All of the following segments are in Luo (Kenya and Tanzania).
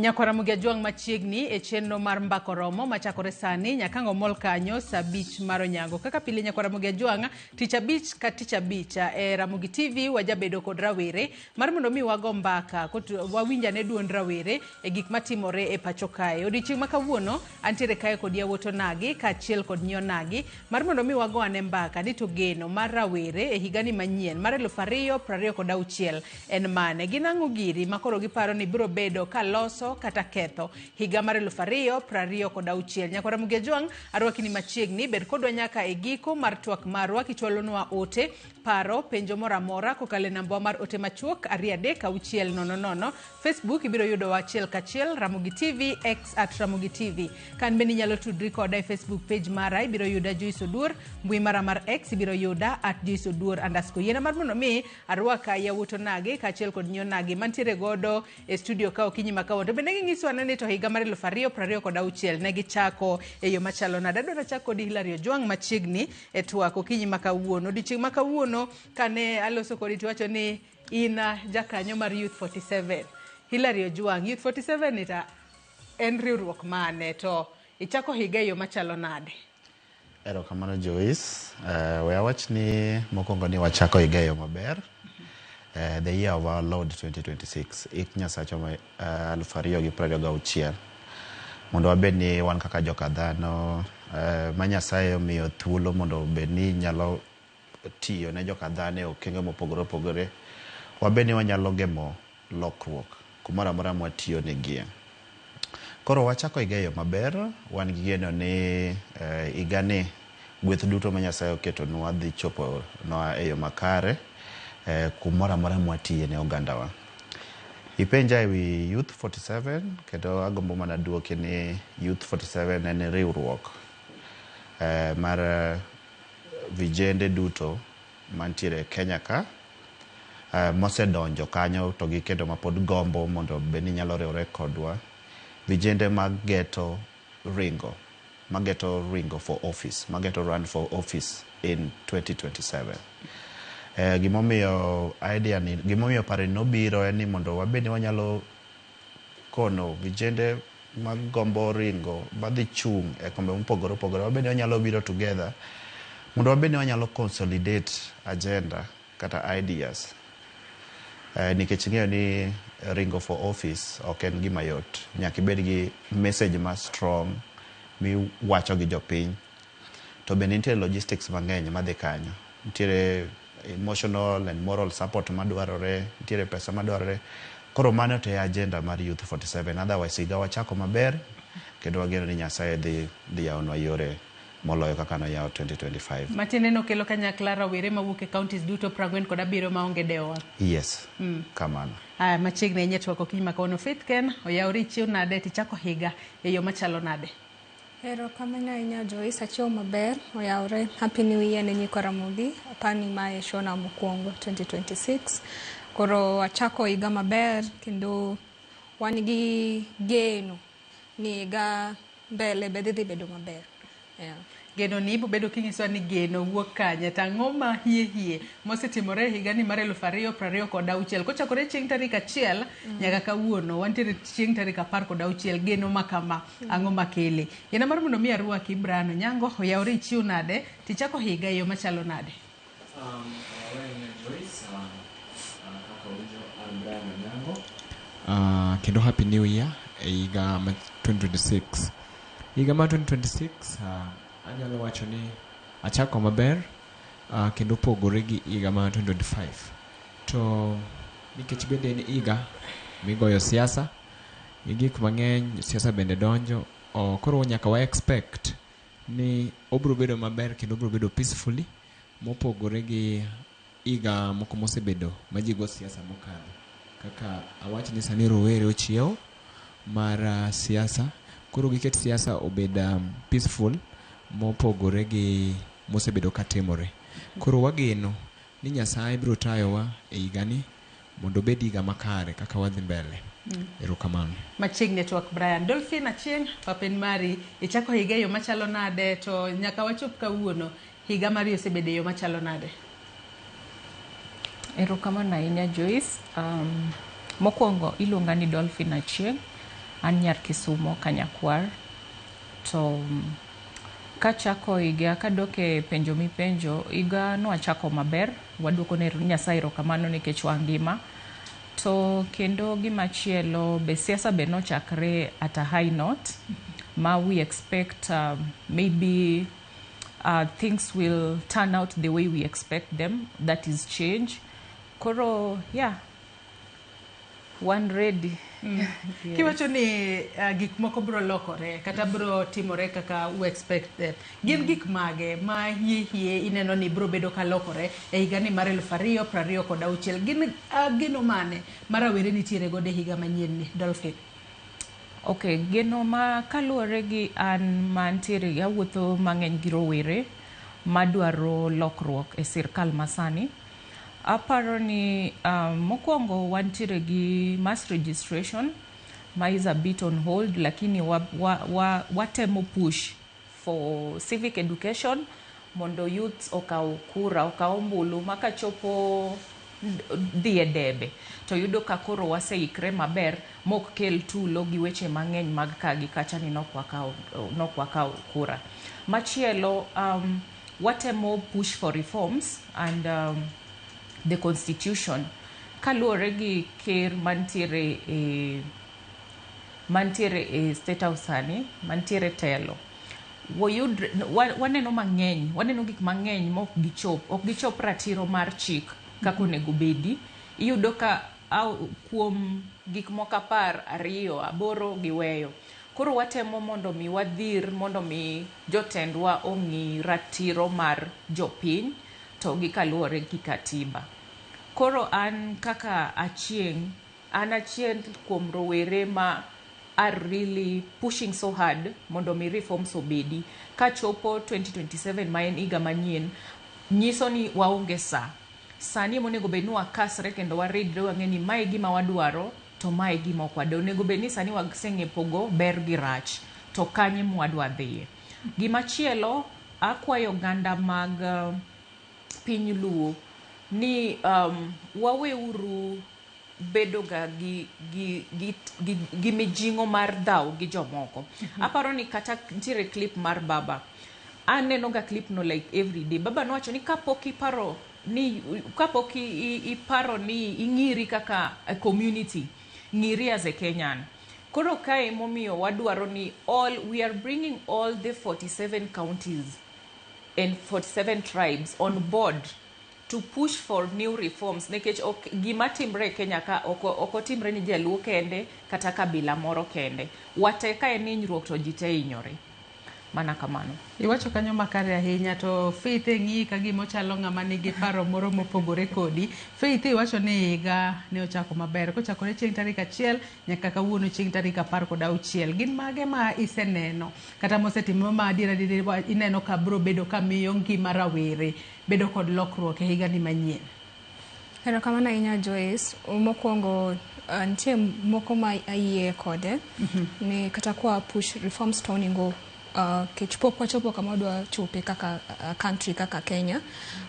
Nyakwar Ramogi Ajwang' machiegni e chenro mar Mbaka Oromo machakore sani nyaka ang' omol kanyo saa 5 mar onyango. Kaka pile Nyakwar Ramogi Ajwang', tich abich ka tich abich e Ramogi TV wajabedo kod rawere mar mondo mi wago mbaka wawinj ane duond rawere e gik matimore e pacho kae. Odiochieng' ma kawuono antiere kae kod yawuot onagi kaachiel kod nyi onagi mar mondo mi wago ane mbaka ni to geno mar rawere e higani manyien mar 2026 en mane. Gin ang'o giri ma koro giparo ni biro bedo ka loso kata ketho higa mar 2026. Nyakwar Ramogi Ajwang' arwaki ni machiegni, bed kodwa nyaka e giko mar twak marwa kichwalonwa ote, paro, penjo moro amora kokalo e namba wa mar ote machuok 23600. Facebook ibiro yudowa achiel kachiel Ramogi TV, X at Ramogi TV. Kan bende inyalo tudri koda e Facebook page mara, ibiro yuda Joyce Oduor, mbui mara mar X ibiro yuda at Joyce Oduor underscore. Yiena mar mondo mi arwaka yawuot onagi kaachiel kod nyi onagi mantiere godo e studio ka okinyi ma kawuono. To bende ginyiso ane ni to higa mar 2026 ne gichako e yo machalo nade. Adwaro achak kodi Hilary Ojwang' machiegni e twak okinyi ma kawuono. Odiochieng' ma kawuono kane aloso kodi tiwacho ni in jakanyo mar Youth 47. Hilary Ojwang', Youth 47 ni ta en riwruok mane to ichako higa e yo machalo nade? Erokamano Joyce. We awach ni mokwongo ni wachako higa e yo maber. The year of our Lord 2026. Ik Nyasachwa ma 2026. Mondo wabed ni wan kaka joka dhano ma Nyasaye omiyo thuolo mondo obed ni nyalo tiyo ne joka dhano e okenge mopogore opogore. Wabed ni wanyalo gemo lokruok kumoro amora mwatiyo negie. Koro wachako higa e yo maber, wan gi geno ni higani gweth duto ma Nyasaye oketonwa dhi chopo nwa e yo makare kumoro amora mwatiye ne ogandawa. Ipenja e wi Youth 47 kendo agombo mana duoki ni Youth 47 en riwruok mar vijende duto mantiere e Kenya ka mosedonjo kanyo to gi kendo mapod gombo mondo bed ni nyalo riwre kodwa. Vijende mageto ringo, mageto ringo for office, mageto run for office in 2027. Gimomiyo idea ni, gimomiyo paro ni nobiro en ni mondo wabed ni wanyalo kono vijende magombo ringo madhi chung' e kombe mopogore opogore, wabed ni wanyalo biro together mondo wabed ni wanyalo consolidate agenda kata ideas. Nikech ing'eyo ni ringo for office ok en gima yot. Nyaka ibed gi message ma strong miwacho gi jopiny. To bende nitie logistics mang'eny madhi kanyo. Nitiere emotional and moral support madwarore, nitiere pesa madwarore. Koro mano to e agenda mar Youth 47. Otherwise higa wachako maber kendo wageno ni Nyasaye dhi yawonwa yore moloyo kaka noyawo 2025. Matiende nokelo kanyakla rawere mawuok e counties duto 47 maonge dewo. Yes, kamano. Aya, machiegni ahinya twak okinyi ma kawuono. Faith Ken, oyawore ichiew nade tichako higa e yo machalo nade? Erokamano ahinya Joyce, achiew maber, oyawore. Happy New Year ne nyikwa Ramogi. Apani mae show na mokwongo 2026. Koro achako higa maber kendo wan gi geno ni higa mbele be dhi bedo maber. Yeah. Geno ni ibo bedo kinyisowa ni geno wuok kanye to ang'o ma hie hie mosetimore e higani mar 2026 kochakore chieng' tarik 1 nyaka kawuono wantiere chieng' tarik 16 geno ma kama ang'o makele. Yiena mar mondo mi arwaki Brian Onyango oyawore ichiw nade tichako higa e yo machalo nade? Joyce, kaka winjo an Brian Onyango. Kendo happy new year e higa ma 2026. Higa mar 2026 anyalo wacho ni achako maber kendo opogore gi higa mar 2025. To nikech bende en higa migoyo siasa gi gik mang'eny, siasa bende donjo, koro nyaka wa expect ni obiro bedo maber kendo obiro bedo peacefully mopogore gi higa moko mosebedo ma ji go siasa mokadho. Kaka awach ni sani rowere ochiew mar siasa, koro giket siasa obed peaceful mopogore gi mosebedo katimore. Koro wageno ni Nyasaye biro tayowa e higani mondo obed higa makare kaka wadhi mbele. Erokamano. Machiegni twak Brian. Dolphin Achieng', pap en mari. Ichako higa e yo machalo nade to nyaka wachop kawuono higa mari osebedo e yo machalo nade? Erokamano ahinya Joyce. Mokwongo iluonga ni Dolphin Achieng'. An nyar Kisumo Kanyakwar. To kachako higa kadok e penjo mipenjo, higa nwachako maber, waduoko ne Nyasaye erokamano nikech wangima. To kendo gimachielo be siasa be nochakre at a high note ma we expect maybe things will turn out the way we expect them, that is change. Koro yeah, wan ready. Yeah. Kiwacho ni gik moko biro lokore kata biro timore kaka we expect them, gin gik mage ma hie hie ineno ni biro bedo ka lokore e higani mar 2026? Gin geno mane ma rawere nitiere godo e higa manyien ni, Dolphin? Okay, geno ma kaluwore gi an mantiere awuotho mang'eny gi rowere madwaro lokruok e sirkal masani. Aparo ni mokwongo wantiere gi mass registration ma is a bit on hold, lakini watemo push for civic education mondo youths okaw kura, okaw ombulu ma kachopo dhi e debe to yudo ka koro waseikre maber mok kel tulo gi weche mang'eny mag ka gi kacha ni nok wakaw kura. Machielo, watemo push for reforms and the constitution kaluwore gi ker mantiere e State House sani, mantiere telo. Waneno mang'eny, waneno gik mang'eny mok gichop, ok gichop ratiro mar chik kaka onego bedi. Iyudo ka au, kuom gik moko 12, 8 giweyo. Koro watemo mondo mi wadhir mondo mi jotendwa ong'i ratiro mar jopiny to gi kaluwore gi katiba. Koro an kaka Achieng', an achiel kuom rowere ma are really pushing so hard mondo mi reforms obedi. Kachopo 2027 ma en higa manyien, nyiso ni waonge sa. Sani ema onego bed ni wakasre kendo waridre wang'e ni mae e gima wadwaro to mae e gima ok wadwar. Onego bed ni sani waseng'e pogo ber gi rach to kanye mwadwa dhiye. Gimachielo, akwayo oganda mag piny Luo ni waweuru bedo ga gi mijing'o mar dhaw gi jomoko. Aparo ni kata nitiere clip mar baba. Aneno ga clip no like every day. Baba nowacho ni kapok iparo ni ing'iri kaka a community, ng'iri as a Kenyan. Koro kae momiyo wadwaro ni all we are bringing all the 47 counties and 47 tribes on board to push for new reforms, nikech ok gima timre e Kenya ka ok otimre ni jaluo kende kata kabila moro kende. Wate ka en hinyruok to ji te hinyore. Mana kamano. Iwacho kanyo makare ahinya. To Faith e ng'iyi ka gima ochalo ng'ama nigi paro moro mopogore kodi. Faith, iwacho ni higa ne ochako maber kochakore chieng' tarik 1 nyaka kawuono chieng' tarik 16. Gin mage ma iseneno kata mosetimore ma adier adier ineno ka biro bedo ka miyo ngima rawere bedo kod lokruok e higani manyien? Erokamano ahinya, Joyce. Mokwongo nitie moko ma ayie kode ni kata kwa push reforms to onego kech pok wachopo kama wadwa chope kaka country kaka Kenya.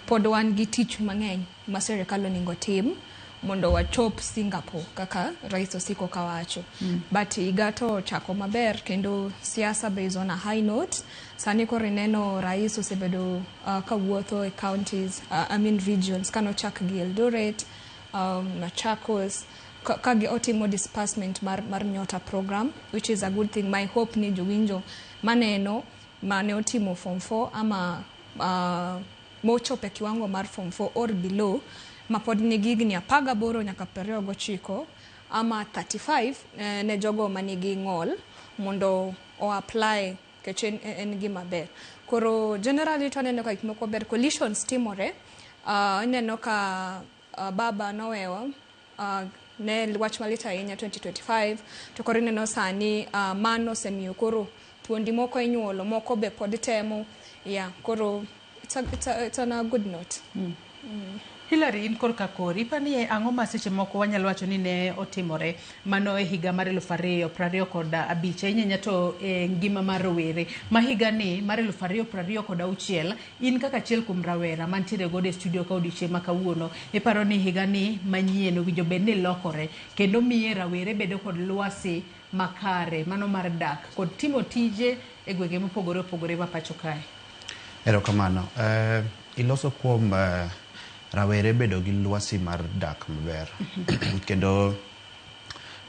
Pod wan gi tich mang'eny ma sirikal onego tim mondo wachop Singapore kaka rais osiko kawacho. But higa to ochako maber kendo siasa be is on a high note. Sani koro ineno rais osebedo kawuotho e counties, I mean regions, kanochak gi Eldoret, Machakos, ka gi otimo disbursement mar Nyota program, which is a good thing. My hope ni jowinjo maneno mane otimo form 4 ama mochopo e kiwango mar form 4 or below ma pod nigi higni 18 nyaka 29 ama 35 ne jogo manigi ng'ol mondo o apply nikech en gima ber. Koro generally to aneno ka gik moko ber, coalitions timore. Ineno ka baba nowewa ne wach malit ahinya 2025, to koro ineno sani mano osemiyo koro thuondi moko inyuolo, moko be pod temo. Yeah, koro it's on a good note. Hillary, in korka kori, ipani ang'o ma seche moko wanyalo wacho ni ne otimore mano e higa mar 2025, ahinya to e ngima mar rowere ma higa ni mar 2026? In kaka achiel kuom rawera mantiere godo e studio ka odiochieng' ma kawuono, iparo ni higa ni manyien owinjo bed ni lokore kendo miye rawere bedo kod lwasi makare mano mar dak kod timo tije e gwenge mopogore opogore ma pacho kae. Erokamano. Iloso kuom rawere bedo gi lwasi mar dak maber kendo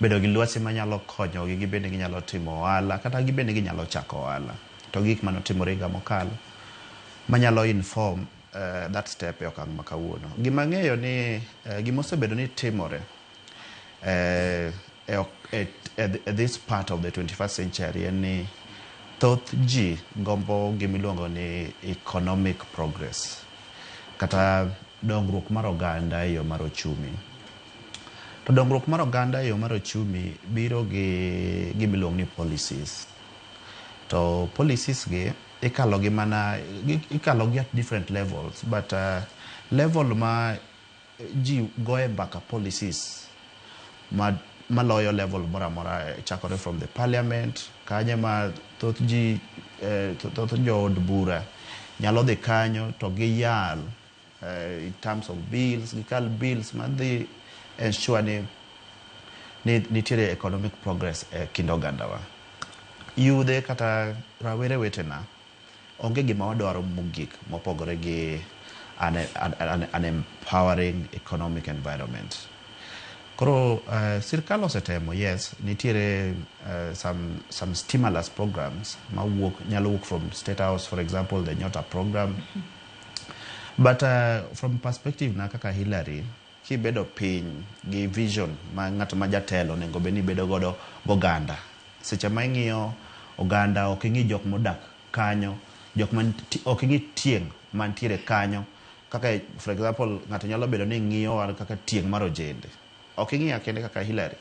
bedo gi lwasi manyalo konyogi gibende ginyalo timo ohala kata gibende ginyalo chako ohala to gik manotimore higa mokalo manyalo inform that step e okang' ma kawuono. Gima ang'eyo ni gimosebedo ni timore e this part of the 21st century en ni thoth ji gombo gimiluongo ni economic progress kata dongruok mar oganda e yo mar ochumi. To dongruok mar oganda e yo mar ochumi biro gi gimiluongo ni policies. To policies gi ikalo gi mana ikalo gi at different levels, but level ma ji goye mbaka policies ma maloyo level moro amora chakore from the parliament kanye ma thoth ji thoth jood bura nyalo dhi kanyo to giyal in terms of bills, gikal bills madhi ensure ni nitiere economic progress e kind ogandawa. Yudhe kata rawere wetena onge gima wadwaro mogik mopogore gi an empowering economic environment. Koro sirkal osetemo, yes, nitiere some stimulus programs mawuok nyalo wuok from State House, for example, the Nyota program. But from perspective na kaka Hillary, kibedo piny gi vision ma ng'at ma jatelo onego bed ni bedo godo goganda. Seche ma ing'iyo oganda, ok ing'i jok modak kanyo, jok man ok ing'i tieng' mantiere kanyo. Kaka for example, ng'ato nyalo bedo ni ng'iyo wa kaka tieng' mar ojende. Ok ing'iya kende kaka Hillary.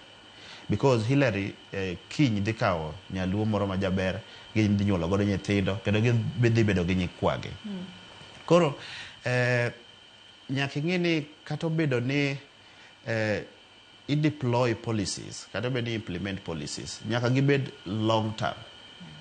Because Hillary kiny dhi kawo nyaluo moro ma jaber, gidhi nyuolo godo nyithindo, kendo gidhi bedo gi nyikwagi. Koro nyaka ing'i ni kata obedo ni i deploy policies, kata obedo ni implement policies, nyaka gibed long term,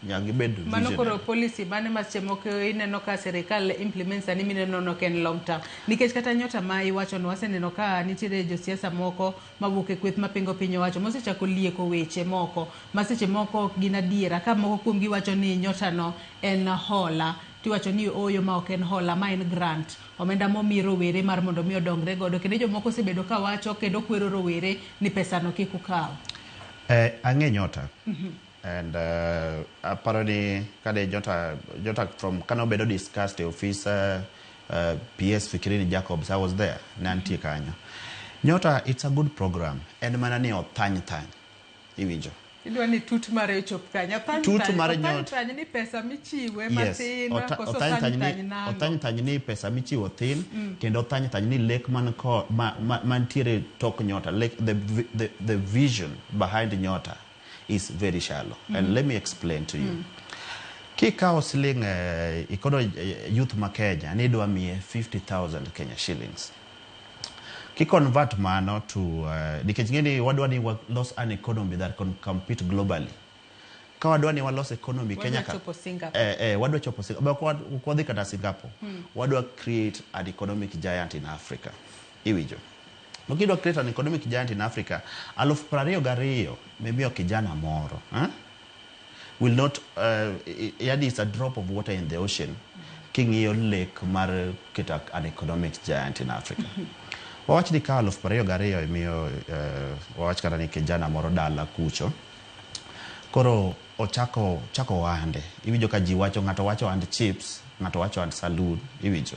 nyaka gibed Mano koro visionary. Policy mane ma seche moko ineno ka sirikal implement sani mineno nok en long term, nikech kata Nyota ma iwacho no waseneno ka nitiere josiasa moko mawuok e kweth mapingo piny owacho mosechako lieko weche moko ma seche moko ok gin adiera, ka moko kuomgi wacho ni Nyota no en hola, tiwacho ni ooyo, ma ok en hola, ma en grant, omenda momi rowere mar mondo mi odongre godo, kendo jomoko osebedo ka wacho kendo kwero rowere ni pesano kik ukaw. Ang'e Nyota. And aparo ni kane Nyota from kane obedo discussed e office PS Fikirini Jacobs, I was there, ne antie kanyo. Nyota, it's a good program. En mana ni othany thany. Iwinjo? Idwa ni tut mare ochop kanye? Othany Tut thany, mare othany Nyota. thany ni pesa michiwe matin koso othany othany thany thany ni nang'o? Othany thany ni pesa michiwo thin kendo othany thany ni lek man ko ma mantiere tok Nyota, lek, the vision behind Nyota is very shallow. And let me explain to you. Kikawo siling ikono youth ma Kenya ni idwa miye 50,000 Kenya shillings. Ki convert mano to nikech ng'eni wadwa ni walos an economy that can compete globally. Ka wadwa ni walos economy Wadwa Kenya ka chopo Singapore. Wadwa chopo Singapore. Ok wadhi kata Singapore. Wadwa create an economic giant in Africa. Iwinjo? To kidwa create an economic giant in Africa, 22,000 mimiyo kijana moro, eh? Will not yani it's a drop of water in the ocean king'iyo lek mar keto an economic giant in Africa. Wawach ni ka 22,000 imiyo wawach kata ni kijana moro dala kucho, koro ochako chako ohande, iwinjo ka ji wacho, ng'ato wacho ohand chips, ng'ato wacho ohand saloon, iwinjo,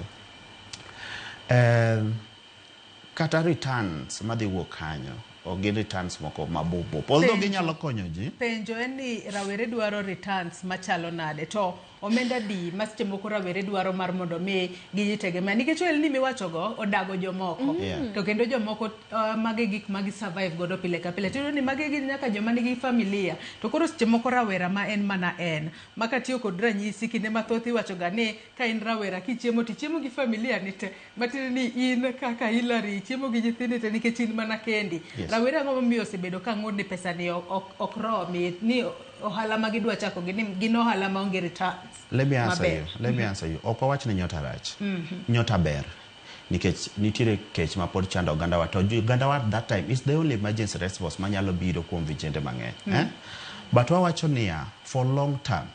kata returns madhi wuok kanyo ok gin returns moko mabup, although Penjo. Ginyalo konyo ji. Penjo en ni rawere dwaro returns machalo nade, to omenda di ma seche moko rawere dwaro mar mondo mi gijitegemea, nikech ohelni miwachogo odago jomoko to kendo jomoko mage gik ma gi survive godo pile ka pile, tiyudo ni magi gin nyaka joma nigi familia, to koro seche moko rawera ma en mana en ma katiyo kod ranyisi kinde mathoth iwacho ga ni ka in rawera kichiemo tichiemo gi familia ni te, matiende ni in kaka Hillary chiemo gi nyithindi te nikech in mana kendi. Rawere ang'o momiyo osebedo ka ng'ur ni pesa ni ok romi, ni ohala ma gidwa chako gin ohala maonge returns Let me answer maber? you. Let me answer you. Ok wawach ni Nyota rach. Nyota ber. Nikech nitiere kech ma pod chando oganda wa to oganda wa at that time is the only emergency response manyalo biro kuom vijende mang'eny. Eh? But wawacho niya, for long term,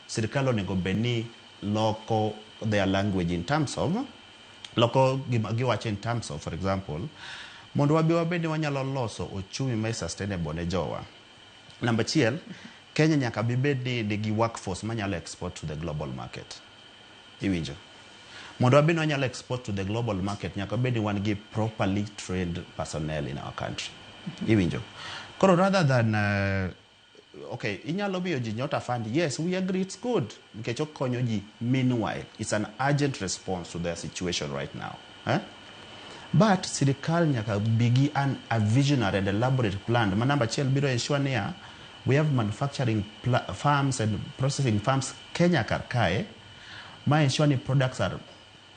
sirikal onego bed ni loko their language in terms of loko gima giwacho in terms of, for example, mondo wabi wabed ni wanyalo loso ochumi ma sustainable ne jowa. Namba achiel, Kenya nyaka bibed ni nigi workforce manyalo export to the global market. Iwinjo? Mondo wabed ni wanyalo export to the global market, nyaka wabed ni wan gi properly trained personnel in our country. Iwinjo? Koro rather than okay, inyalo miyo ji Nyota Fund, yes, we agree it's good. Nikech okonyo ji meanwhile. It's an urgent response to their situation right now. Eh? But sirikal nyaka bigi a visionary and elaborate plan. Ma namba achiel biro ensure niya, we have manufacturing farms and processing farms Kenya kar kae, ma ensure ni products are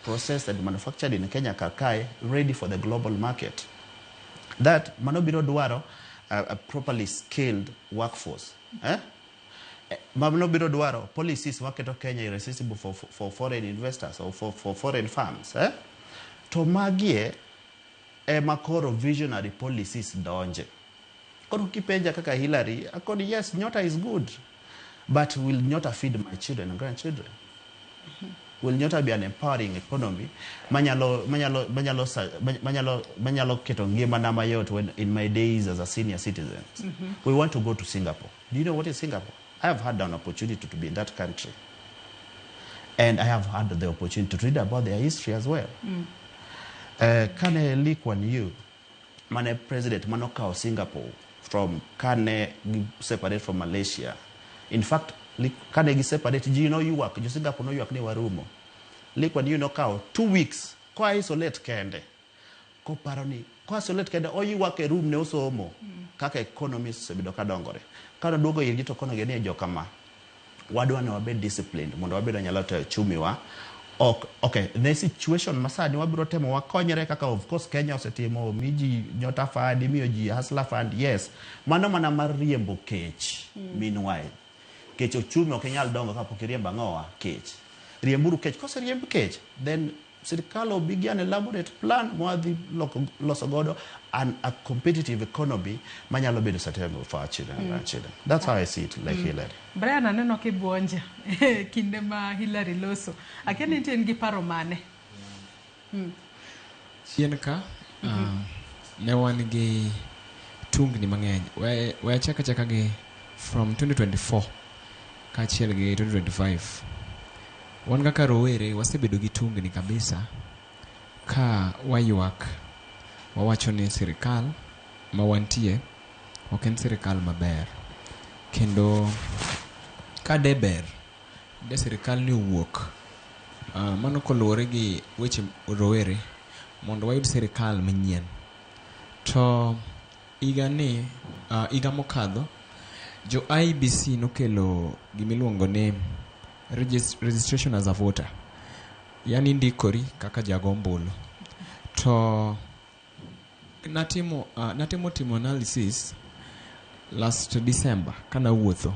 processed and manufactured in Kenya kar kae, ready for the global market. That mano biro dwaro a properly skilled workforce. Eh? Mano biro dwaro policies maketo Kenya irresistible for foreign investors or for foreign firms. Eh? To magie ema koro visionary policies donje. Koro kipenja kaka Hillary, akoni yes, Nyota is good. But will Nyota feed my children and grandchildren? Will Nyota be an empowering economy manyalo keto ngimana mayot when in my days as a senior citizen? We want to go to Singapore. Do you know what is Singapore? I have had an opportunity to be in that country. And I have had the opportunity to read about their history as well. Kane Lee Kuan Yew, mane president manokawo Singapore from kane gi separate from Malaysia. In fact, kane gi separate, ji noywak, jo Singapore noywak ni warumo. Lee Kuan Yew nokawo 2 weeks koa isolate kende. Koparo ni koa isolate kende oywak e room ne osomo kaka economy osebedo ka dongore. Kane oduogo irgi to konogi ni jokama wadwa ni wabed disciplined mondo wabed wanyalo tayo uchumi wa ok. Okay, the situation masani wabiro temo wakonyre kaka of course Kenya osetimo mi ji Nyota Fund, imiyo ji Hustler Fund, yes, mano mana mar riembo kech. Meanwhile kech ochumi ok inyal dongo kapok iriembo ang'owa kech. Riemburu kech, koseriemb kech then sirikal obi gi an elaborate plan mwadhi loso godo a competitive economy manyalo bedo sustainable for our children and grandchildren. That's how I see it, like Hillary. Brian, aneno kibuonja kinde ma Hillary loso. Akia ni nitie gi paro mane? Chien ka ne wan gi tungni mang'eny. We achak achaka gi from 2024 kaachiel gi 2025. Wan kaka rowere wasebedo gi tungni kabisa ka waywak wawacho ni sirikal ma wantie ok en sirikal maber, kendo ka de ber de sirikal ni owuok mano koluwore gi weche rowere mondo wayud sirikal manyien. To higa ni higa mokadho jo IEBC nokelo gimiluongo ni registration as a voter, yani ndikori kaka jago ombulu. To natimo timo analysis last December kanawuotho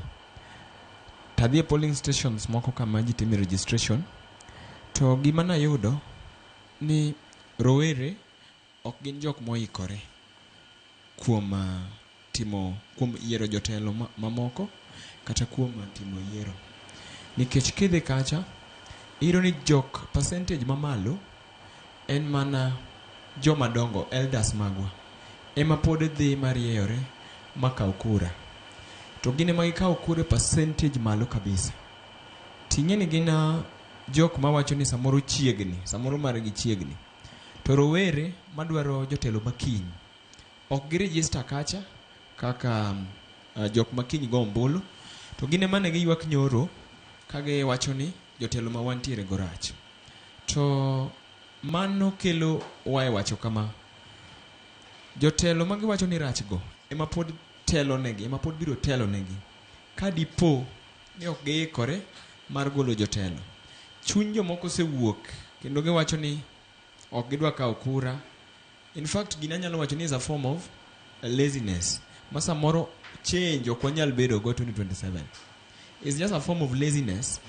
tadhi e polling stations moko kama ji time registration, to gima nayudo ni rowere ok gin jok moikore kuom timo kuom yiero jotelo mamoko kata kuom timo yiero, nikech kidhi kacha iyudo ni jok percentage mamalo en mana joma dongo, elders magwa ema pod dhi marieyore makaw kura, to gin ema gikawo kura e percentage malo kabisa. Ting'e ni gin jok mawacho ni samoro chiegni, samoro margi chiegni, to rowere madwaro jotelo makiny ok giregister kacha kaka jok makiny go ombulu, to gin ema ne giywak nyoro ka giwacho ni jotelo ma wantiere go rach. To mano kelo wae wacho kama jotelo ma giwacho ni rach go ema pod telo negi, ema pod biro telo negi ka dipo ni ok giikore mar golo jotelo. Chuny jomoko osewuok kendo giwacho ni ok gidwa kawo kura. In fact, gini anyalo wacho ni is a form of laziness ma samoro change ok wanyal bedo go 2027. It's just a form of laziness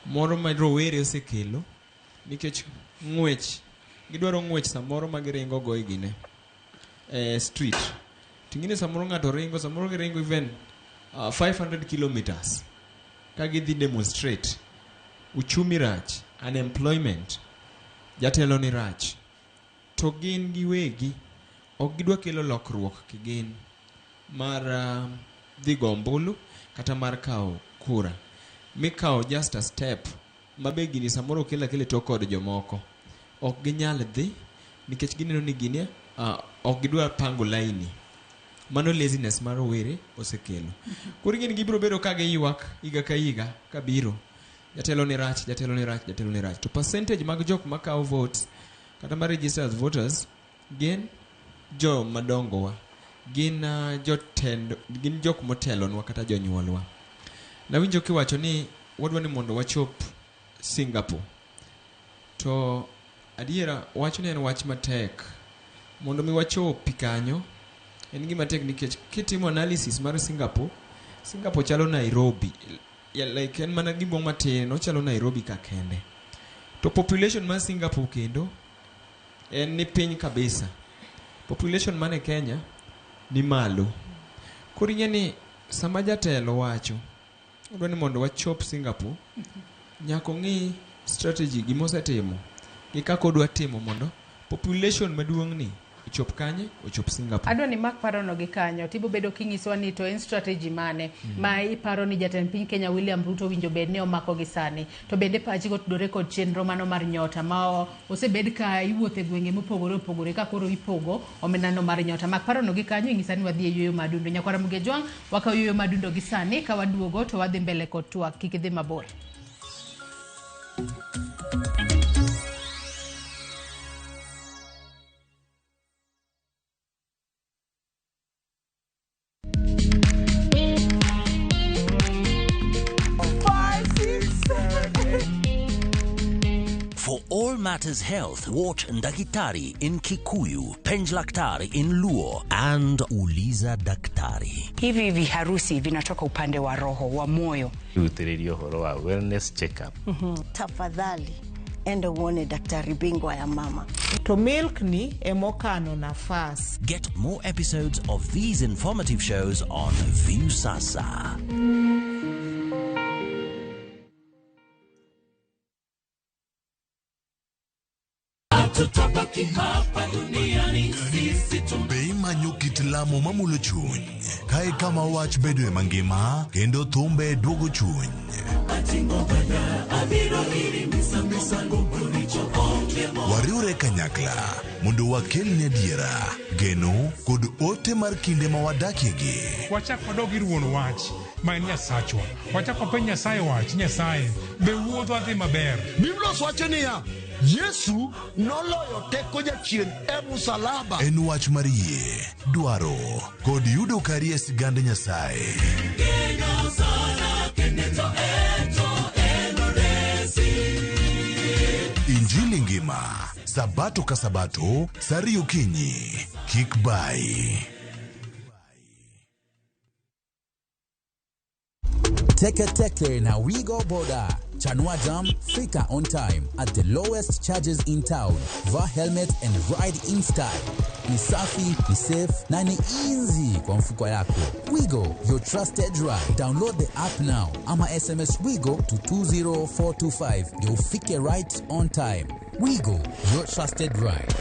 moro ma rowere osekelo nikech ng'wech. Gidwaro ng'wech samoro ma giringo go e gine e street. Ting'ine samoro ng'ato ringo, samoro giringo even 500 kilometers ka gidhi demonstrate. Uchumi rach, unemployment, jatelo ni rach. To gin giwegi ok gidwa kelo lokruok kigin mar dhi go ombulu kata mar kawo kura. Mikawo just a step mabe gini samoro okel akela e tok od jomoko. Ok ginyal dhi nikech gineno ni gini ok gidwa pango laini. Mano laziness mar rowere osekelo. Koro gin gibiro bedo ka giywak higa ka higa kabiro. Jatelo ni rach, jatelo ni rach, jatelo ni rach. To percentage mag jok makawo votes kata ma register as voters gin jo madongowa. Gin jotend, gin jok motelonwa kata jonyuolwa. Nawinjo kiwacho ni wadwa ni mondo wachop Singapore. To adiera wachni en wach matek. Mondo mi wachopi kanyo en gima tek nikech kitimo analysis mar Singapore, Singapore chalo Nairobi. Yeah, like en mana gimoro matin, ochalo Nairobi ka kende. To population mar Singapore kendo en ni piny kabisa. Population man e Kenya ni malo. Koro ing'e ni sama jatelo wacho odwa ni mondo wachop Singapore, nyaka ong'i strategy gimosetimo gi kaka odwa timo mondo population maduong' ni ochop kanye, ochop Singapore. Adwa ni mak parono gi kanyo tibo bedo kinyisowa ni to en strategy mane ma iparo ni jatend piny Kenya William Ruto winjo bed ni omako gi sani, to bende pachi kotudore kod chenro mano mar nyota ma osebed ka iwuotho e gwenge mopogore opogore ka koro ipogo omendano mar nyota. Mak parono gi kanyo ing'isa ni wadhi e yueyo madundo. Nyakwara Ramogi Ajwang', wakawo yueyo madundo gi sani, ka waduogo to wadhi mbele kod twak, kik idhi mabor. For all matters health, watch Ndakitari in Kikuyu, Penjlaktari in Luo, and Uliza Daktari. Hivi viharusi vinatoka upande wa roho, wa moyo. Rutĩrĩria ũhoro wa wellness check-up. Tafadhali enda uone daktari bingwa ya mama. To milk ni emokano nafas. Get more episodes of these informative shows on Viusasa. Be imanyo kit lamo mamulo chuny? Kae kama wach bedoe mangima kendo thumbe duogo chuny. Wariwre kanyakla mondo wakelni adiera, geno kod ote mar kinde ma wadakiegi. Wachak wadog ir wuon wach ma en Nyasachwa. Wachak wapenj Nyasaye wach, Nyasaye, be wuodhwa dhi maber? Biblos wacho niya, Yesu noloyo teko jachien e musalaba. En wach mar yie, dwaro kod yudo kari e sigand Nyasaye. Injili ngima, Sabato ka Sabato, saa ariyo okinyi. Kik bai. Teke Teke na Wigo Boda. Chanua Jam, fika on time at the lowest charges in town. Vaa helmet and ride in style. Ni safi, ni safe na ni easy kwa mfuko yako. Wigo, your trusted ride. Download the app now ama SMS Wigo to 20425 ndio ufike right on time. Wigo, your trusted ride.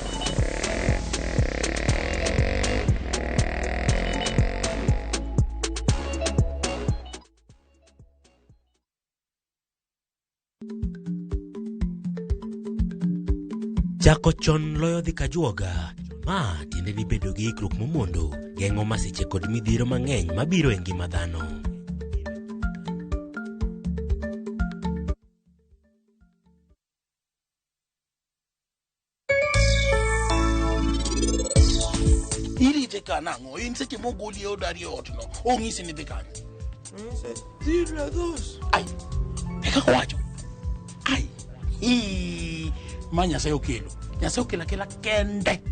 Chako chon loyo dhi kajuoga. Ma tiende ni bedo gi ikruok momondo geng'o masiche kod midhiero mang'eny mabiro e ngima dhano. Irite ka nang'o? In seche mogoli e odari e ot no, ong'isi ni dhi kanye? Ai, e kaka owacho. Ai, ii, ma Nyasaye okelo. Nyasaye okelo akela kende.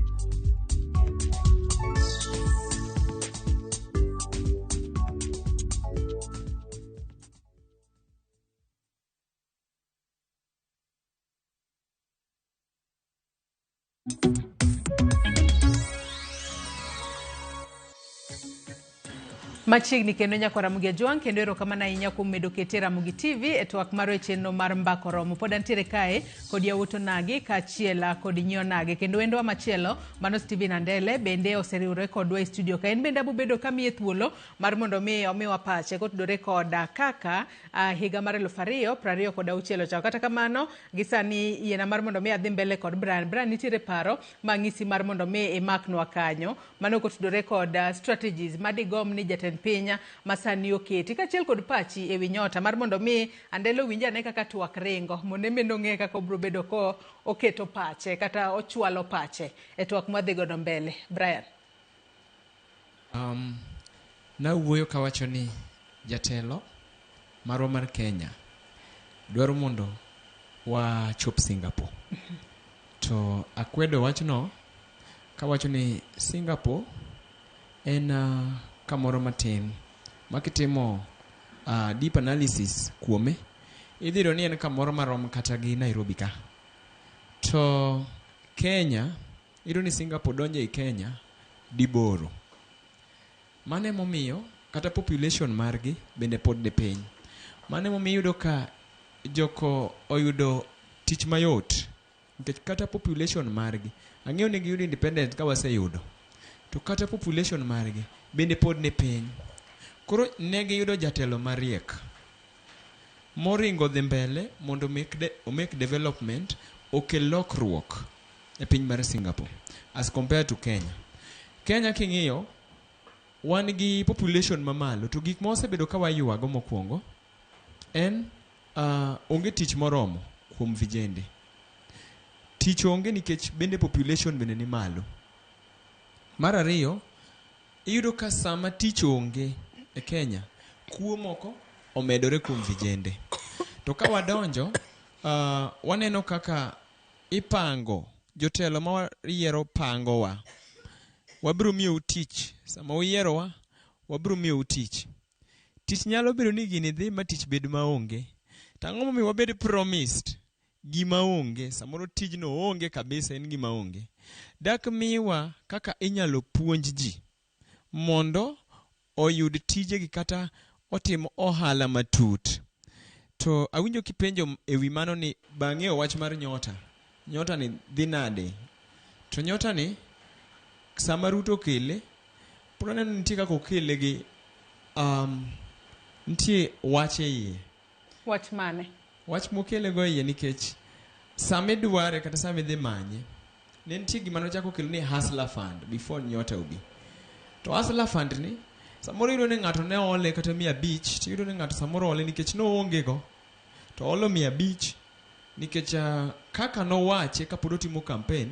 Machiegni kendo nyakwa Ramogi Ajwang', kendo erokamano ahinya kuom medo kete Ramogi TV e twak marwa e chenro mar Mbaka Oromo. Pod antiere kae kod yawuot onagi kaachiel kod nyi onagi, kendo wendwa machielo mano Stephen Andele bende oseriwore kodwa e studio ka. En bende abobedo kamiye thuolo mar mondo mi omiwa pache kotudore koda kaka higa mar 2026 ochako. Kata kamano gi sani yiena mar mondo mi adhi mbele kod Brian. Brian, nitiere paro mang'isi mar mondo mi imaknwa kanyo mano kotudore kod strategies madigom ni jatend piny masani oketi, kaachiel kod pachi ewi nyota mar mondo mi Andelo winj ane kaka twak ringo mondo en bende ong'e kaka obiro bedo ko oketo pache kata ochwalo pache e twak mwadhi godo mbele. Brian. Nawuoyo kawacho ni jatelo marwa mar Kenya dwaro mondo wachop Singapore. To akwedo wachno kawacho ni Singapore en kamoro matin ma kitimo deep analysis kuome idhi yudo ni en kamoro marom kata gi Nairobi ka. To Kenya iyudo ni Singapore donjo ei Kenya diboro. Mano emomiyo kata population margi bende pod ni piny. Mano emomiyo iyudo ka joko oyudo tich mayot nikech kata population margi ang'eyo ni giyudo independence ka waseyudo, to kata population margi bende pod ni piny. Koro ne giyudo jatelo mariek moringo dhi mbele mondo omake development, okel lokruok e piny mar Singapore as compared to Kenya. Kenya king'iyo wan gi population mamalo, to gik ma wasebedo ka waywago mokwongo en onge tich moromo kuom vijende. Tich onge nikech bende population bende ni malo. Mar ariyo, iyudo ka sama tich onge e Kenya, kuo moko omedore kuom vijende. To ka wadonjo, waneno kaka ipango jotelo ma wayiero pangowa. Wabiro miyou tich. Sama uyierowa, wabiro miyou tich. Tich nyalo bedo ni gini dhi ma tich bed maonge. To ang'o momiyo wabed promised gima onge? Samoro tijno onge kabisa, en gima onge. Dak miwa kaka inyalo puonj ji mondo oyud tijegi kata otim ohala matut. To awinjo kipenjo ewi mano ni bang'eyo wach mar nyota. Nyota ni dhi nade? To nyota ni sama Ruto okele, pod aneno nitie kaka okele gi nitie wach e iye. Wach mane? Wach mokele go iye nikech sama idware kata sama idhi manye, ne nitie gima nochako kelo ni Hustler Fund before nyota obi. To Hustler Fund ni samoro iyudo ni ng'ato ne ole kata 500, to iyudo ni ng'ato samoro ole nikech noonge go. To olo 500 nikech kaka nowache kapod otimo campaign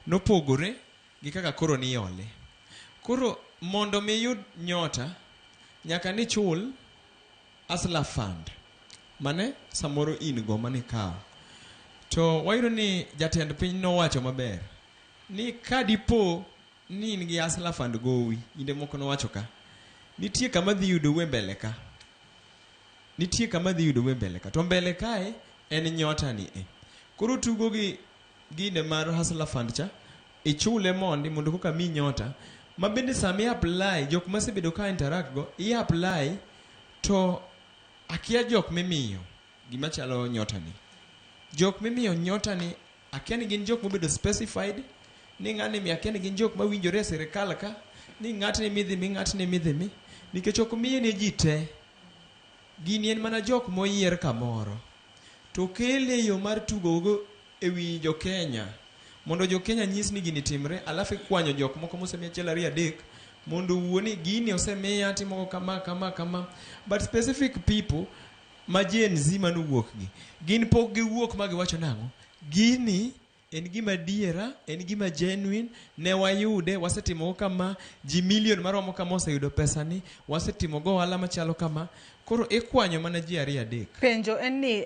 nopogore gi kaka koro niole. Koro mondo mi iyud nyota nyaka nichul Hustler Fund mane samoro in go manikawo. To wayudo ni jatend piny nowacho maber ni ka dipo ni in gi Hustler Fund gowi, inde moko nowacho ka nitie kama dhi yudou e mbele ka. Nitie kama dhi yudou e mbele ka. To mbele kae en nyota ni e. Koro tugo gi gine mar Hustler Fund cha, ichule mondi mondo koka mi nyota. Ma bende sama i apply, jok masebedo ka interact go, i apply to akia jok mimiyo gima chalo nyota ni. Jok mimiyo nyota ni akia ni gin jok mobedo specified ni ng'ani mi akia ni gin jok mawinjore e sirikal ka, ni ng'atni midhi mi, ng'atni midhi mi, nikech ok miye ne ji te. Gini en mana jok moyier kamoro. To kele yo mar tugo go ewi jo Kenya mondo jo Kenya nyis ni gini timre, alafu ikwanyo jok moko mosemiya 1 2 3 mondo owuo ni gini osemiya atimo kama kama kama. But specific people ma Gen Z manowuok gi, gin pok giwuok ma giwacho nang'o? Gini en gima adiera, en gima genuine, ne wayude, wasetimo kama, ji milion maromo kama oseyudo pesani, wasetimo go ohala machalo kama. Koro ikwanyo mana ji 2 3. Penjo en ni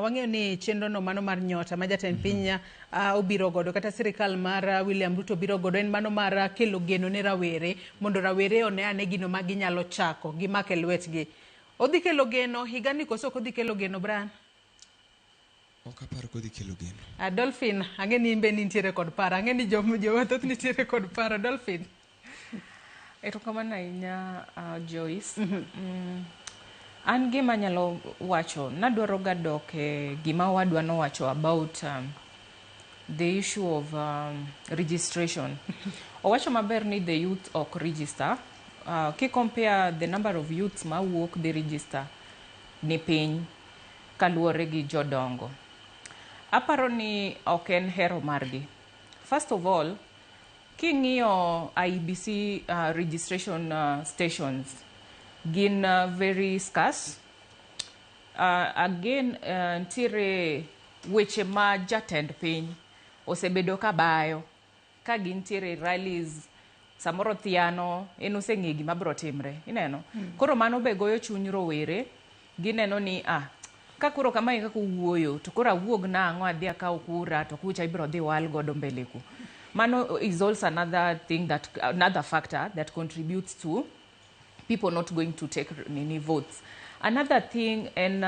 wang'eyo ni chenro no mano mar nyota ma jatend piny obiro godo kata sirikal mar William Ruto biro godo en mano mar kelo geno ne rawere mondo rawere one ane gino ma ginyalo chako gimake lwetgi. Odhi kelo geno higani koso ok odhi kelo geno, Brian? Ok apar kodhi kelo geno. Dolphin, ang'e ni in be nintiere kod paro. Ang'e ni joma thoth nitiere kod paro. Dolphin. Erokamano ahinya Joyce. An gima anyalo wacho, nadwaro ga dok e gima owadwa nowacho about the issue of registration. Owacho maber ni the youth ok register. Ki compare the number of youths mawuok dhi register ni piny kaluwore gi jodongo. Aparo ni ok en hero margi. First of all, king'iyo IEBC registration stations gin very scarce. Again, ntiere weche ma jatend piny osebedo ka bayo ka gintiere rallies samoro thiano en oseng'e gima biro timre ineno. Koro mano be goyo chuny rowere gineno ni ah ka koro kamae kaka owuoyo to koro awuog nang'o adhi akaw kura to kucha ibiro dhi wal godo mbele ku. Mano is also another thing that another factor that contributes to people not going to take nini votes. Another thing en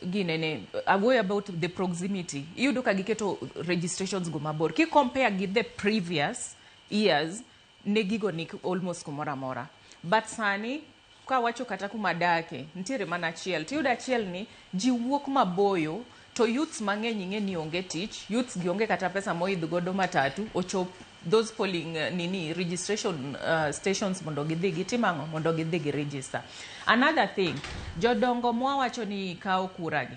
ginene awuoyo about the proximity. Iyudo ka giketo registrations go mabor. Ki compare gi the previous years ne gigo ni almost kumoro amora. But sani kawacho kata kuma dake nitiere mana achiel tiyudo achiel ni ji wuok maboyo to youths mang'eny ing'e ni onge tich youths gi onge kata pesa moidh godo matatu ochop those polling nini registration stations mondo gidhi gitim ang'o mondo gidhi gi register. Another thing jodongo mwawacho ni kawo kura gi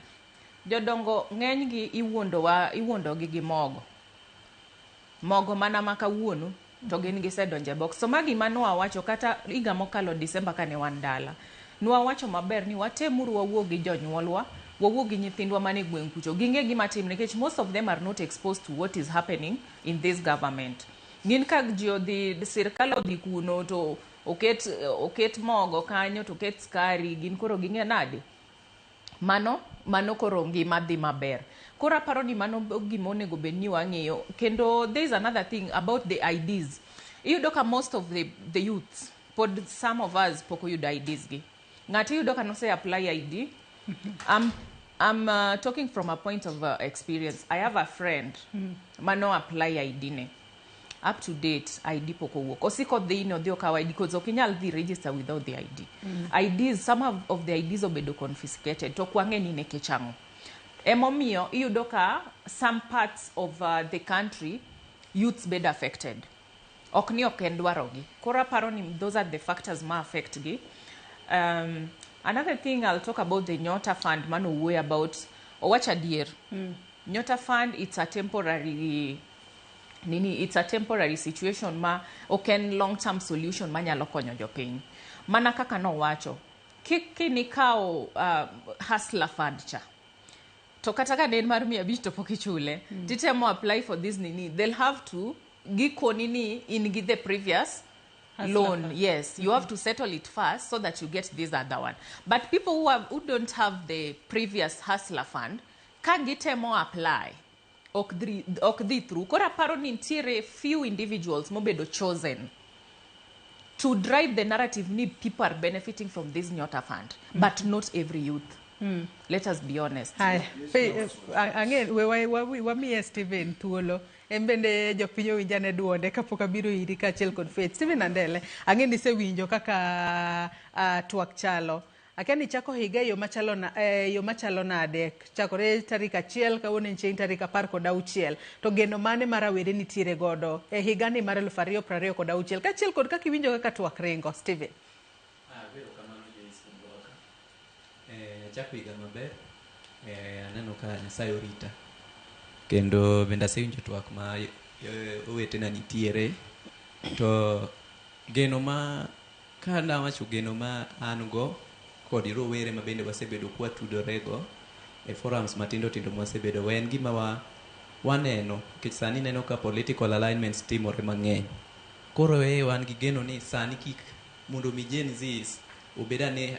jodongo ng'eny gi iwuondowa iwuondogi gi mogo mogo mana ma kawuono to gin gisedonjo e box. So magi ma nwawacho kata higa mokalo December kane wan dala nwawacho maber ni watemuru wawuo gi jonyuolwa wawuo gi nyithindwa mane gweng' kucho ging'e gima timre nikech most of them are not exposed to what is happening in this government. Gin ka ji odhi sirkal odhi kuno to oket mogo kanyo to oket skari gin koro ging'e nade mano koro ngima dhi maber. Koro aparo ni mano gima onego bed ni wang'iyo. Kendo there is another thing about the IDs. Iyudo ka most of the youths pod some of us pok oyudo IDs gi. Ng'ato iyudo ka nose apply ID. I'm talking from a point of experience. I have a friend mano apply ID ne. Up to date ID pok owuok. Osiko dhi ni odhi okaw ID because ok inyal dhi register without the ID. IDs, some of the IDs obedo confiscated. To ok wang'e ni nikech ang'o. Emomiyo iyudo ka some parts of the country youths bedo affected. Ok ni ok en dwarogi. Koro aparo ni those are the factors ma affect gi. Another thing I'll talk about the Nyota Fund mano wuoyo about owacho adier. Nyota Fund it's a temporary nini it's a temporary situation ma ok en long term solution manyalo konyo jopiny. Mana kaka nowacho kinikawo Hustler Fund cha to kata ka ne en mar 500 to pok ichule titemo apply for this nini they'll have to gikoni ni in gi the previous Hustler loan. Fund. Yes, you have to settle it first so that you get this other one. But people who don't have the previous Hustler Fund ka gitemo apply ok dhi through. Koro aparo ni nitiere few individuals mobedo chosen to drive the narrative ni people are benefiting from this Nyota Fund, but not every youth. Let us be honest. Haya, ang'e we wamiye Stephen thuolo. En bende jopiny owinj ane duonde kapok abiro iri kaachiel kod Faith. Stephen Andele, ang'e ni isewinjo kaka twak chalo. Akia ni chako higa e yo machalo nade chakore tarik 1 kawuono en chieng' tarik 16 to geno mane ma rawere nitiere godo e higani mar 2026 kaachiel kod kaka iwinjo kaka twak ringo. Stephen. Erokamano Joyce kuom rwaka. Achako higa maber. Aneno ka Nyasaye orita. Kendo bende asewinjo twak ma owetena nitiere. To geno ma ka nawacho geno ma an go kod rowere ma bende wasebedo kwatudorego e forums matindo tindo mwasebedo en gima waneno nikech sani neno ka political alignments timore mang'eny. Koro wan gi geno ni sani kik mondo mi Gen Zs obed ane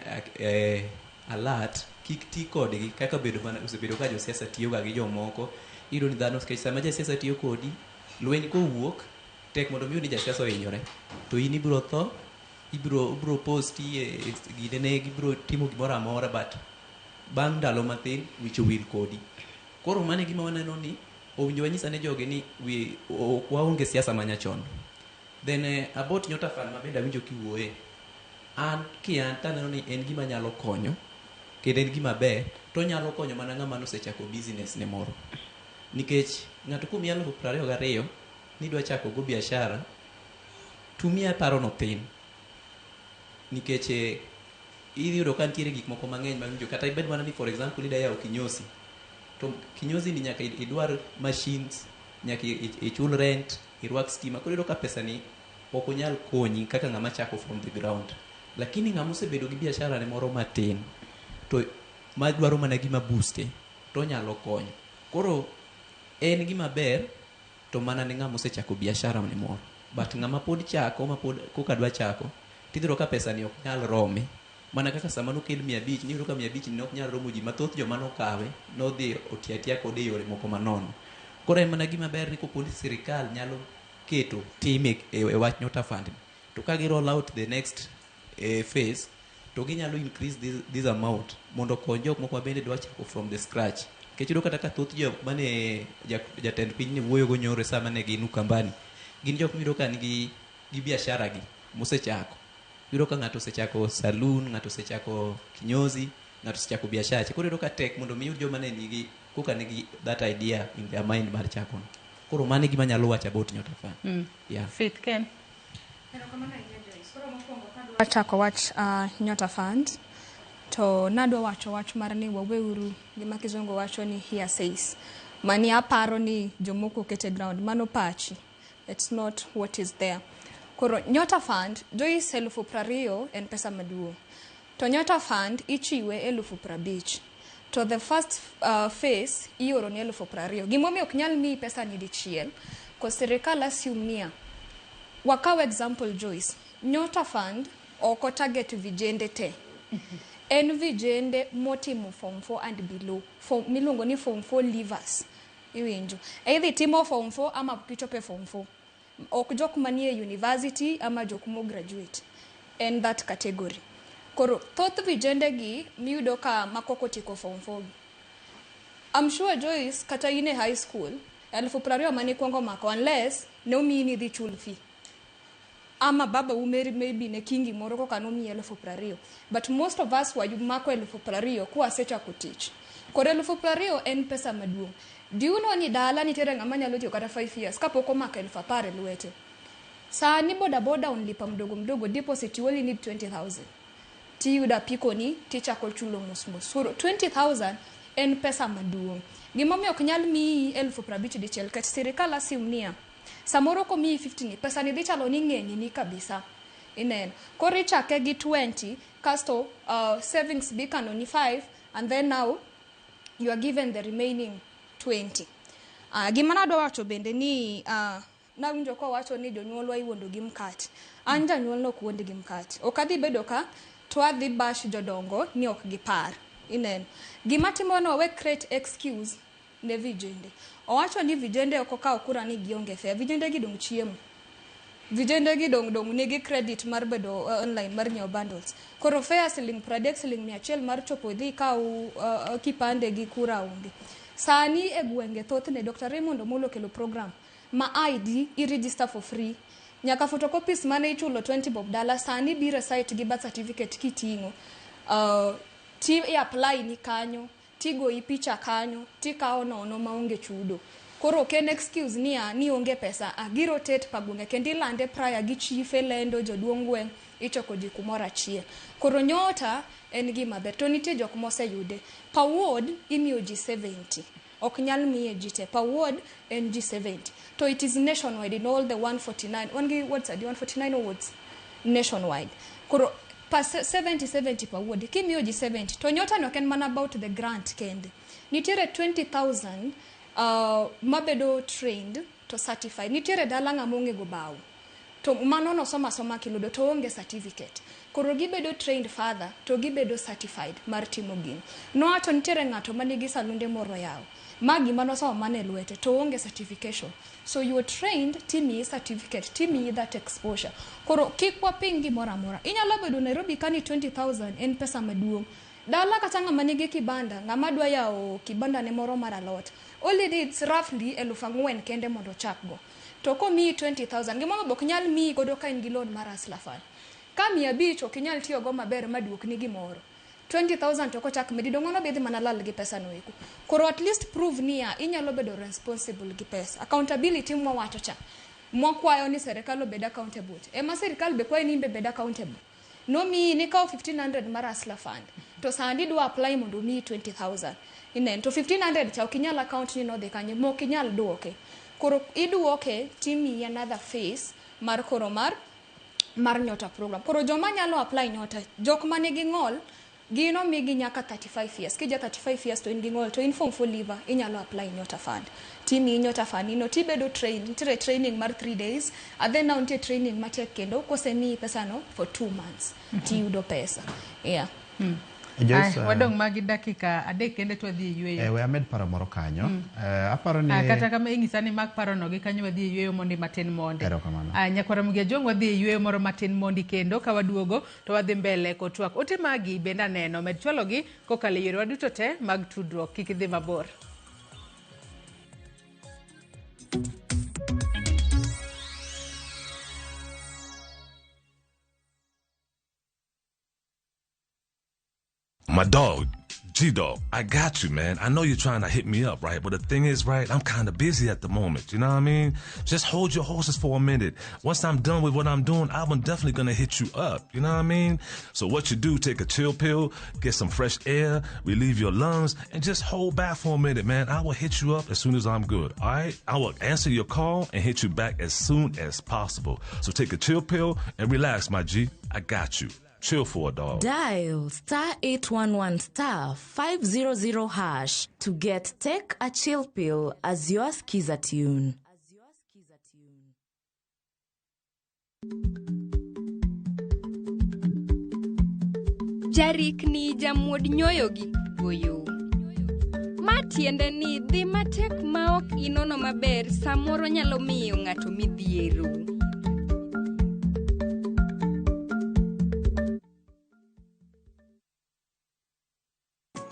alert kik ti kodgi kaka bedo mana osebedo ka josiasa tiyoga gi jomoko. Iyudo ni dhano nikech sama jasiasa tiyo kodi lweny kowuok tek mondo mi ni jasiasa ohinyore to in ibiro tho ibiro posti ginene gibiro timo gimoro amora but Bang' ndalo mathin wich owil kodi. Koro mano e gima waneno ni owinjo wanyis ane jogi ni wi ok waonge siasa manyachon. Then about Nyota Fund ma bende awinjo kiwuoye, an kian taneno ni en gima nyalo konyo kendo en gima ber to onyalo konyo mana ng'ama nosechako business ne moro. Nikech ng'ato komiyi 22,000 ni idwa chako go biashara, tumia paro no thin. Nikech iyudo ka nitiere gik moko mang'eny mawinjo kata ibed mana ni, for example, ida yawo kinyosi, to kinyosi ni nyaka idwar machines, nyaka ichul rent, irwak stima. Koro iyudo ka pesa ni ok onyal konyi kaka ng'ama chako from the ground. Lakini ng'ama osebedo gi biashara ne moro matin to madwaro mana gima booste to onyalo konyo. Koro en gima ber to mana ne ng'ama osechako biashara ne moro. But ng'ama pod chako, ma pod koka dwa chako, tidhi ka pesa ni ok nyal rome. Mana kaka sama nokel 500, niyudo ka 500 ni ok nyal romo ji mathoth. Joma nokawe nodhi otiyo atiya kode e yore moko manono. Koro en mana gima ber ni kopo ni sirikal nyalo keto tim e wach Nyota Fund ni, to ka gi roll out the next phase, to ginyalo increase this amount mondo okony jok moko ma bende dwa chako from the scratch. Nikech iyudo kata ka thoth jok mane jatend piny ni wuoyo go nyoro sama ne gin Ukambani, gin jok miyudo ka nigi gi biashara gi mosechako. Iyudo ka ng'ato osechako saloon, ng'ato osechako kinyozi, ng'ato osechako biashara. Koro iyudo ka tek mondo mi iyud joma ne nigi koka nigi that idea in their mind mar chako no. Koro mano e gima anyalo wacho about Nyota Fund. Yeah. Faith Ken. Achako wach Nyota Fund to nadwa wacho wach mar ni waweuru gima kizungu wacho ni hearsays. Mani aparo ni jomoko okete ground, mano pachi. It's not what is there. Koro Nyota Fund, Joyce, 20,000 en pesa maduong'. To Nyota Fund ichiwe 50,000. To the first phase ioro ni 20,000. Gimomiyo ok nyal miyi pesa ni dichiel, ko sirikal assume niya, wakaw example, Joyce, Nyota Fund ok target vijende te. En vijende motimo form 4 and below, form, miluongo ni form 4 leavers. Iwinjo. Either timo form 4 ama pok ichopo e form 4. Ok jok manie university ama jok mo graduate. En that category. Koro thoth vijende gi miyudo ka makoko otieko form 4 gi. I'm sure, Joyce, kata in e high school, 20,000 mane ikwongo mako, unless ne omiyi ni idhi chul fee. Ama baba u maybe ne kingi moro koka nomiyi 20,000. But most of us wamako 20,000 kwasechako tich. Koro 20,000 en pesa maduong'. Do you know ni dala nitiere ng'ama nyalo tiyo kata 5 years kapok omako 10,000 e lwete? Sani boda boda unlipa mdogo mdogo, deposit you only need 20,000. Tiyudo apiko ni tichako chulo mos mos. Koro 20,000 en pesa maduong'. Gimomiyo ok nyal miyi 50,000 dichiel, nikech sirikal assume niya, samoro komiyi 50 ni, pesa ni dhi chalo ni ng'eny ni kabisa. Ineno. Koro ichake gi 20, kasto savings bi kano ni 5, and then now you are given the remaining 20. Gima nadwa wacho bende ni nawinjo kowacho ni jonyuolwa iwuondo gi mkate. An janyuol nok wuond gi mkate. Ok adhi bedo ka to adhi bash jodongo ni ok gipar. Ineno. Gima timo no we create excuse ne vijende. Owacho ni vijende ok okawo kura ni gionge fare. Vijende gi dong chiemo. Vijende gi dong dong nigi credit mar bedo online mar nyiewo bundles. Koro fare siling 30, siling 100 mar chopo idhi ikaw kipande gi kura onge. Sani e gwenge thothne Dr. Raymond Omolo okelo program ma ID i register for free. Nyaka photocopies mane ichulo 20 bob dala sani biro e site gi birth certificate kiting'o. Ti i apply ni kanyo, tigoyi picha kanyo, tikawo nono maonge chudo. Koro ok en excuse niya ni onge pesa, a gi rotate pa gwenge kendo ilande prior gi chife lendo, joduong' gweng' ichoko ji kumoro achiel. Koro Nyota en gima ber to nitie jok moseyude. Per ward imiyo ji 70. Ok nyal miye ji te. Per ward en ji 70. To it is nationwide in all the 149. Wan gi wards adi? 149 wards nationwide. Koro per 70 70 per ward. Kimiyo ji 70 to Nyota ni ok en mana about the grant kende. Nitiere 20,000 mabedo trained to certified. Nitiere dala ng'ama ong'e go bao. To mano nosoma asoma kiludo to onge certificate. Koro gibedo trained further to gibedo certified mar timo gino. Nowacho nitiere ng'ato manigi salunde moro yawo. Ma gima nosomo mana e lwete to onge certification. So you are trained timiyi certificate, timiyi that exposure. Koro kik waping gimoro amora. Inyalo bedo Nairobi kani 20,000 en pesa maduong'. Dala kata ng'ama nigi kibanda, ng'ama dwa yawo kibanda ne moro mar alot, all he needs roughly 4,000 kende mondo ochakgo. To komiyi 20,000, gimoro be ok nyal miyi godo ka in gi loan mar Hustler Fund. Ka 500 ok inyal tiyogo maber maduokni gimoro. 20,000 to kochak medi dong' mano be idhi mana lal gi pesa no eko. Koro at least prove niya inyalo bedo responsible gi pesa. Accountability mwawacho cha. Mwakwayo ni serikal obed accountable. Ema sirikal be kwayo ni in be bed accountable. Nomiyi nikawo 1500 mar Hustler Fund. To sani idwa apply mondo omiyi 20,000. Ineno to 1500 cha ok inyal account ni nodhi kanye mok inyal duoke. Koro iduoke timiyi another phase mar koro mar Nyota program. Koro joma nyalo apply Nyota, jok manigi ng'ol, gin omigi nyaka 35 years. Kija 35 years to in gi ng'ol to in form 4 leaver, inyalo apply Nyota Fund. Timiyi Nyota Fund ino tibedo trained, nitiere training mar 3 days, and then now nitie training matek kendo kosemiyi pesa no for 2 months tiyudo pesa. Yeah. Joyce, Wadong' magi dakika 3 kende to wadhi e yweyo. We amed paro moro kanyo. Aparo ni Kata kama ing'isa ni mak parono gi kanyo wadhi e yweyo mondi matin mondi. Erokamano. Nyakwar Ramogi Ajwang' wadhi e yweyo moro matin mondi kendo ka waduogo to wadhi mbele kod twak. Ote magi bende aneno, med chwalogi kokalo e yorewa duto te mag tudruok. Kik idhi mabor. My dog, G-Dog, I got you, man. I know you're trying to hit me up, right? But the thing is, right, I'm kind of busy at the moment. You know what I mean? Just hold your horses for a minute. Once I'm done with what I'm doing, I'm definitely going to hit you up. You know what I mean? So what you do, take a chill pill, get some fresh air, relieve your lungs, and just hold back for a minute, man. I will hit you up as soon as I'm good, all right? I will answer your call and hit you back as soon as possible. So take a chill pill and relax, my G. I got you. Chill for a dog. Dial star 811 star 500 hash to get Take a Chill Pill as your skiza tune. Jarikni jamuod nyoyo gi goyo. Ma tiende ni dhi matek ma ok inono maber samoro nyalo miyo ng'ato midhiero.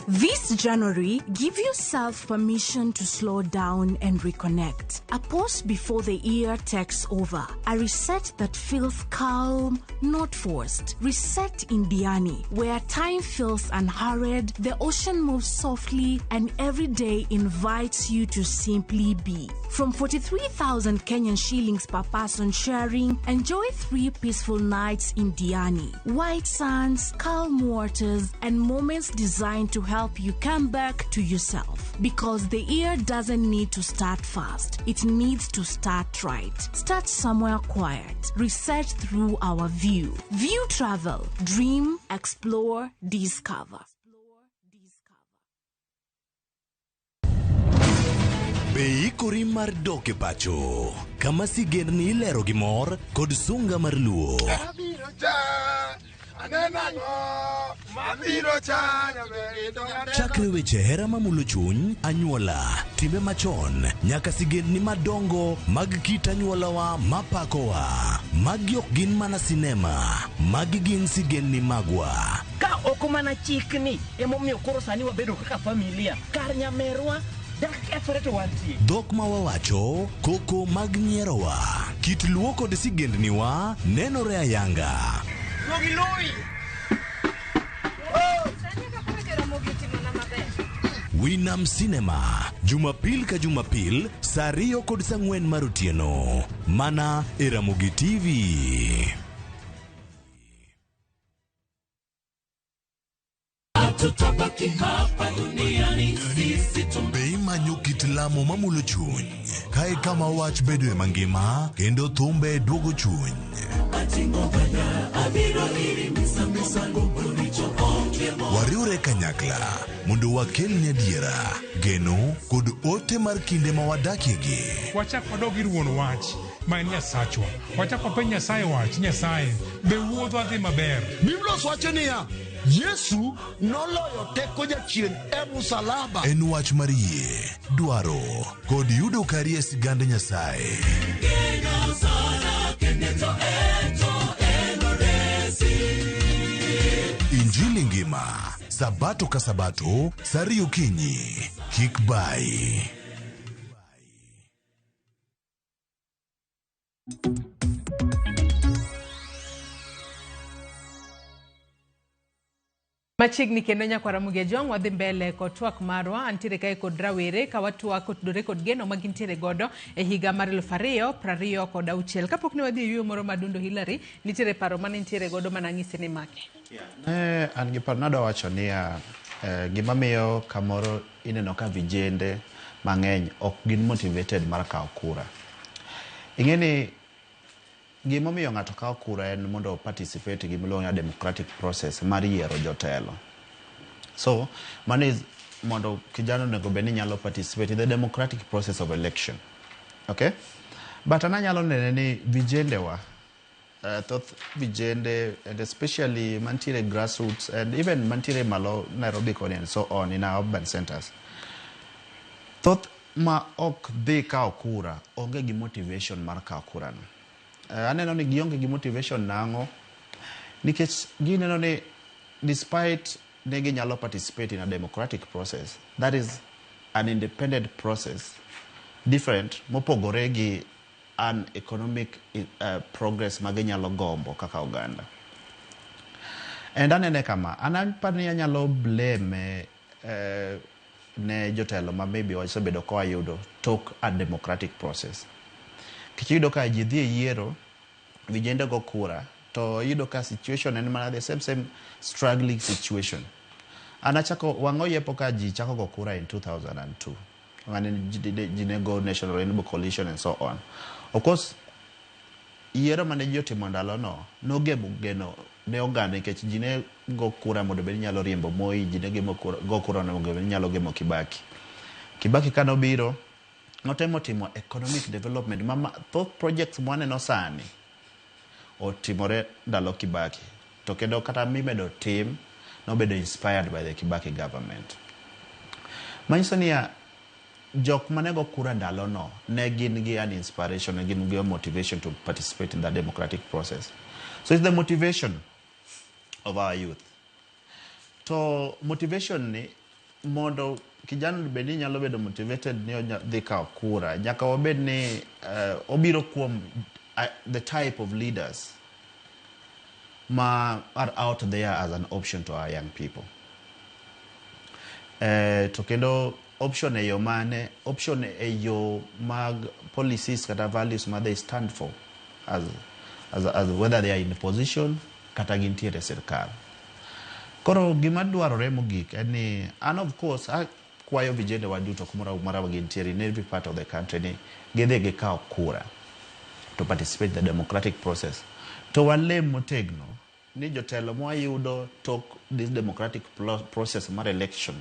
This January, give yourself permission to slow down and reconnect. A pause before the year takes over. A reset that feels calm, not forced. Reset in Diani, where time feels unhurried, the ocean moves softly, and every day invites you to simply be. From 43,000 Kenyan shillings per person sharing, enjoy 3 peaceful nights in Diani. White sands, calm waters, and moments designed to help you come back to yourself. Because the year doesn't need to start fast. It needs to start right. Start somewhere quiet. Research through our view. View Travel. Dream, explore, discover. Be ikori mar dok e pacho, kama sigendni ilero gi mor kod sunga mar luo. Chakre weche hera mamulo chuny, anyuola, timbe machon, nyaka sigendni madongo mag kit anyuolawa mapakowa. Magi ok gin mana sinema, magi gin sigendni magwa. Ka ok mana chikni, emomiyo koro sani wabedo kaka familia, kar nyamerwa Dhok ma wawacho, koko mag nyierowa, kit luo kod sigendniwa nenore ayanga. Winam Cinema, Jumapil ka Jumapil, saa 2 kod saa 4 mar otieno. Mana e Ramogi TV. Be imanyo kit lamo mamulo chuny, kae kama wach bedoe mangima kendo thumbe duogo chuny. Wariwre kanyakla mondo wakelni adiera, geno kod ote mar kinde ma wadakiegi. Wachak wadog ir wuon wach ma en Nyasachwa. Wachak wapenj Nyasaye wach, Nyasaye, be wuodhwa dhi maber? Biblos wacho niya, Yesu noloyo teko jachien e musalaba. En wach mar yie, dwaro kod yudo kari e sigand Nyasaye. Injili ngima, Sabato ka Sabato, sa ariyo okinyi. Kik bayi. Machiegni kendo nyakwar Ramogi Ajwang' wadhi mbele kod twak marwa. Antiere kae kod rawere ka watwak kotudore kod geno ma gintiere godo e higa mar 2026. Kapok ne wadhi e yueyo moro madundo Hillary, nitiere paro mane intiere godo mane ang'isi ni make. Ne an gi paro nadwa wacho niya, gima miyo kamoro ineno ka vijende mang'eny ok gin motivated mar kawo kura. Ing'e ni gimomiyo ng'ato kawo kura en mondo participate gi gimiluongo ni democratic process mar yiero jotelo. So, mano is mondo kijana onego bed ni nyalo participate in the democratic process of election. Okay? But an anyalo nene ni vijende wa, thoth vijende and especially mantiere grassroots and even mantiere malo Nairobi koni and so on in our urban centers. Thoth ma ok dhi kawo kura onge gi motivation mar kawo kura no. Aneno ni gionge gi motivation nang'o nikech gineno ni despite ne ginyalo participate in a democratic process that is an independent process different mopogore gi an economic progress ma ginyalo gombo kaka oganda. And anene kama, an aparo ni anyalo blame ne jotelo ma maybe wasebedo ka wayudo tok a democratic process. Nikech iyudo ka ji dhi e yiero, vijende go kura, to iyudo ka situation en mana the same struggling situation. An achako wang' oyepo ka ji chako go kura in 2002. Mane ji ne go National Rainbow Coalition and so on. Of course, yiero mane ji otimo ndalono nogemo geno ne oganda nikech ji ne go kura mondo bed ni nyalo riembo Moi, ji ne go kura mondo bed ni nyalo gemo Kibaki. Kibaki kanobiro, notemo timo economic development ma thoth projects mwaneno sani otimore ndalo Kibaki. To kendo kata mimedo tim nobedo inspired by the Kibaki government. Manyiso niya, jok mane go kura ndalono ne gin gi an inspiration, ne gin gi a motivation to participate in that democratic process. So it's the motivation of our youth. To motivation ni mondo kijana bed ni nyalo bedo motivated ni dhi kawo kura, nyaka wabed ni obiro kuom the type of leaders ma are out there as an option to our young people. To kendo option e yo mane, option e yo mag policies kata values ma they stand for as whether they are in position kata gintiere e sirkal. Koro gima dwarore mogik en ni an of course akwayo vijende wa duto kumoro amora ma gintiere in every part of the country ni gidhi gikaw kura to participate in the democratic process. To walem motegno ni jotelo mwayudo tok this democratic process mar election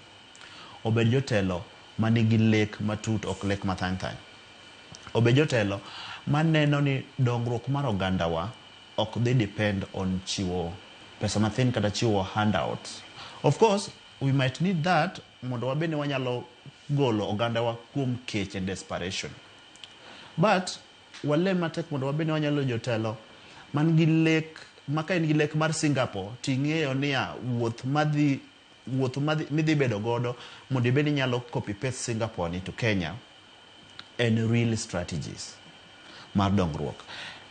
obed jotelo manigi lek matut ok lek mathany thany. Obed jotelo maneno ni dongruok mar ogandawa ok dhi depend on chiwo pesa mathin kata chiwo handouts. Of course, we might need that mondo wabed ni wanyalo golo ogandawa kuom kech and desperation. But walem matek mondo wabed ni wanyalo jotelo man gi lek ma ka in gi lek mar Singapore ting'eyo niya wuoth madhi wuoth midhi bedo godo mondo ibed ni inyalo copy paste Singapore ni to Kenya en real strategies mar dongruok.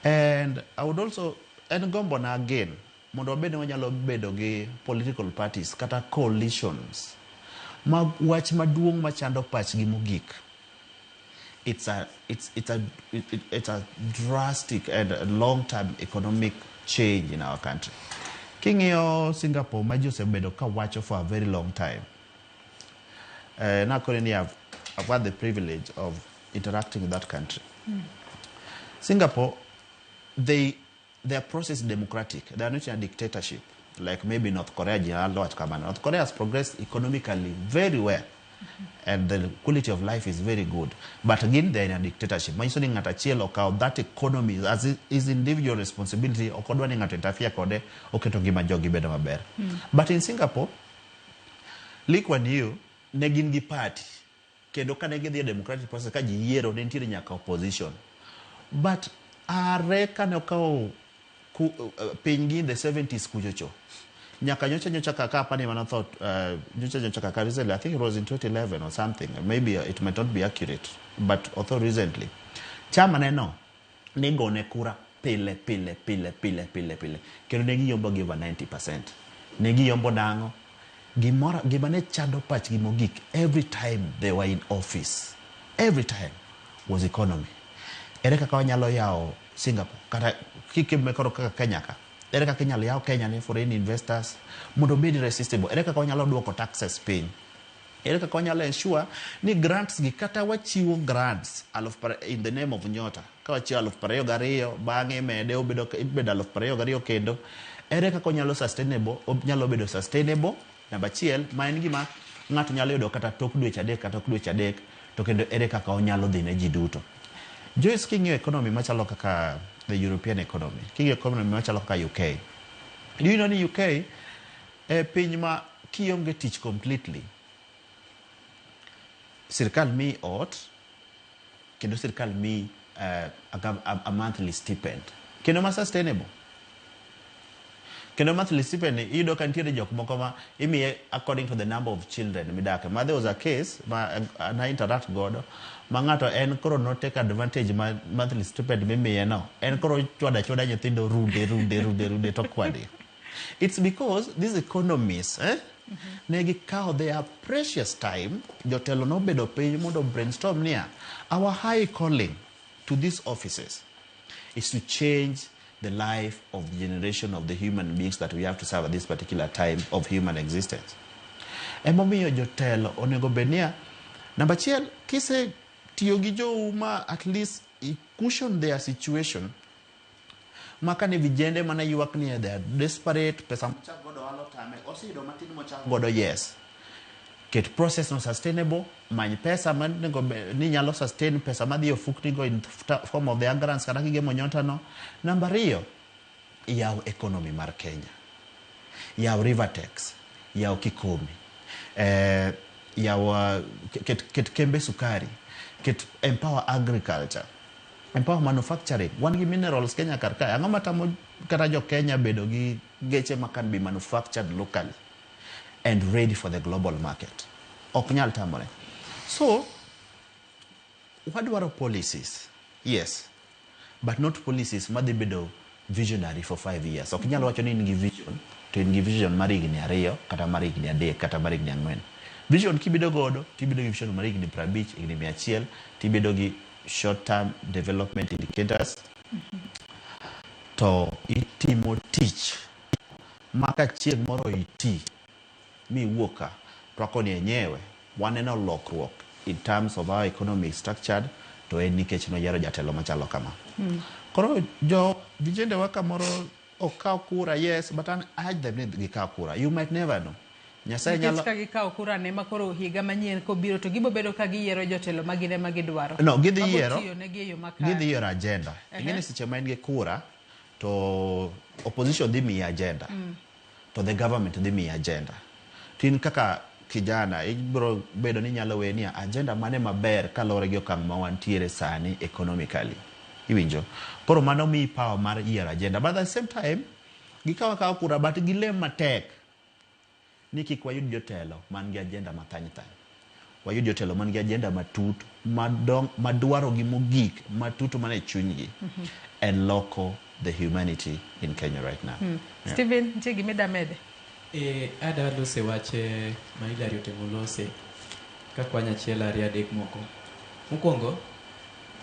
And I would also en gombona again mondo wabed ni wanyalo bedo gi political parties kata coalitions ma wach maduong' machando pachgi mogik it's a drastic and long term economic change in our country. King'iyo Singapore ma ji osebedo ka wacho for a very long time. Nakoni ni I've had the privilege of interacting with that country. Singapore, their process is democratic. They are not in a dictatorship like maybe North Korea. Ji nyalo wacho kamano. North Korea has progressed economically very well. And the quality of life is very good. But again, they're in a dictatorship. Manyiso ni ng'ato achiel okawo that economy as his individual responsibility, ok odwa ni ng'ato interfere kode, oketo ngima jogi bedo maber. But in Singapore, Lee Kuan Yew ne gin gi party. Kendo kane gidhi e democratic process ka ji yiero ne nitiere nyaka opposition. But are kane okawo pinygi in the 70s kuchocho, Nyaka nyocha nyocha kaka apani mana thought nyocha nyocha kaka recently, I think it was in 2011 or something, maybe it might not be accurate, but although recently chama neno nigone kura pile pile pile pile pile pile kendo ne giyombo gi over 90%. Ne giyombo nang'o? Gimoro gima ne chando pachgi mogik every time they were in office, every time, was economy. Ere kaka wanyalo yawo Singapore kata kikime koro kaka Kenya ka? Ere kaka inyalo yaw Kenya ne foreign investors mondo obed resistible? Ere kaka wanyalo duoko taxes piny? Ere kaka wanyalo ensure ni grants gi kata wachiwo grants aluf in the name of Nyota ka wachiwo 22,000, bang'e imede obedo ibedo 22,000 kendo ere kaka onyalo sustainable, onyalo bedo sustainable? Namba achiel, ma en gima ng'ato nyalo yudo kata tok dweche 3 kata tok dweche 3, to kendo ere kaka onyalo dhi ne ji duto? Joyce, king'iyo economy machalo kaka the European economy, king'iyo economy machalo kaka UK, do you know ni UK e piny ma kionge tich completely, sirkal miyi ot kendo sirkal miyi a monthly stipend kendo ma sustainable, kendo monthly stipend ni iyudo ka nitiere jok moko ma imiye according to the number of children midake. Ma there was a case ma na interact godo ma ng'ato en koro no take advantage ma monthly stipend mimiye no, en koro chwada chwada nyithindo rude rude rude rude to kwadi. It's because these economies ne gikawo their precious time, jotelo nobedo piny mondo brainstorm niya, our high calling to these offices is to change the life of the generation of the human beings that we have to serve at this particular time of human existence. Emomiyo jotelo onego bed niya, namba achiel, kise tiyo gi jou ma at least i cushion their situation, ma kane vijende mana ywak ni they are desperate, pesa mochak godo ohala otame, oseyudo matin mochak godo, yes. Ket process no sustainable, many pesa manego ni nyalo sustain pesa madhi e ofukni go in form of the grants kata kigemo Nyota no. Namba ariyo, yaw economy mar Kenya. Yaw Rivertex, yaw Kikomi, yaw ket kembe sukari, ket empower agriculture, empower manufacturing. Wan gi minerals Kenya kar kae. Ang'o matamo kata jo Kenya bedo gi geche ma can be manufactured locally and ready for the global market? Ok nyal tamore. So, wadwaro policies, yes, but not policies madhi bedo visionary for 5 years. Ok inyal wacho ni in gi vision, to in gi vision mar higni 2, kata mar higni 3, kata mar higni 4. Vision kibedo godo, tibedo gi vision mar higni 50, higni 100, tibedo gi short term development indicators, to itimo tich ma ka chieng' moro iti miwuok ka, to akoni enyewe waneno lokruok in terms of our economy structured, to en nikech noyiero jatelo machalo kama. Koro jo vijende wa kamoro ok kaw kura, yes, but an urge them ni gikaw kura. You might never know. Nyasaye Nikech nyalo ka gikawo kura ne ma koro higa manyien kobiro to gibo bedo ka giyiero jotelo ma gin ema gidwaro. No, gidhi Mabo yiero tiyo negi e yo makare. Gidhi yiero agenda. Ing'e ni seche ma in gi kura to opposition dhi miyi agenda. To the government dhi miyi agenda. To in kaka kijana ibiro bedo ni inyalo we ni agenda mane maber kaluwore gi okang' ma wantiere sani economically. Iwinjo? Koro mano miyi power mar yiero agenda. But at the same time, gikawo akawa kura but gilem matek ni kik wayud jotelo man gi agenda mathany thany. Wayud jotelo man gi agenda matut, madwaro gi mogik matut mana e chunygi en loko the humanity in Kenya right now. Yeah. Stephen, nitie gima ida mede? Ada lose wach ma Hilary otemo lose kakwanya achiel ariyo adek moko. Mokwongo,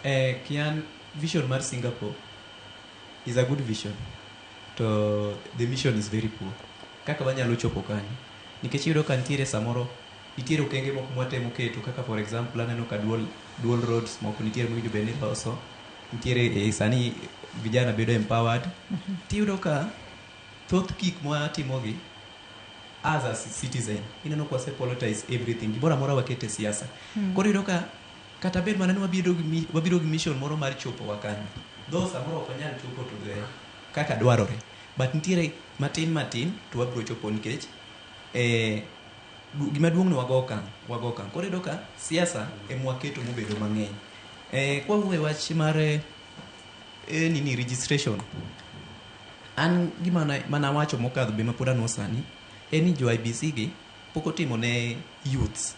kian vision mar Singapore is a good vision, to the mission is very poor. Kaka wanyalo chopo kanyo, nikech iyudo ka nitiere samoro nitiere okenge moko mwatemo keto kaka for example aneno ka dual roads moko nitiere mowinjo bed ni loso, nitiere sani vijana bedo empowered. Tiyudo ka thoth gik mwatimogi as a citizen, ineno ka wase politize everything, gimoro amora wakete siasa. Koro iyudo ka kata bed mana ni wabiro gi mission moro mar chopo wa kanyo, though samoro ok wanyal chopo to the kaka dwarore, but nitiere matin matin to wabiro chopo nikech gima duong' ni wago okang', wago okang'. Koro iyudo ka siasa ema waketo mobedo mang'eny. Kwa wuoyo e wach mar nini registration, An gima manawacho mokadho be mapod anwo sani en ni jo IBC gi pok otimo ne youths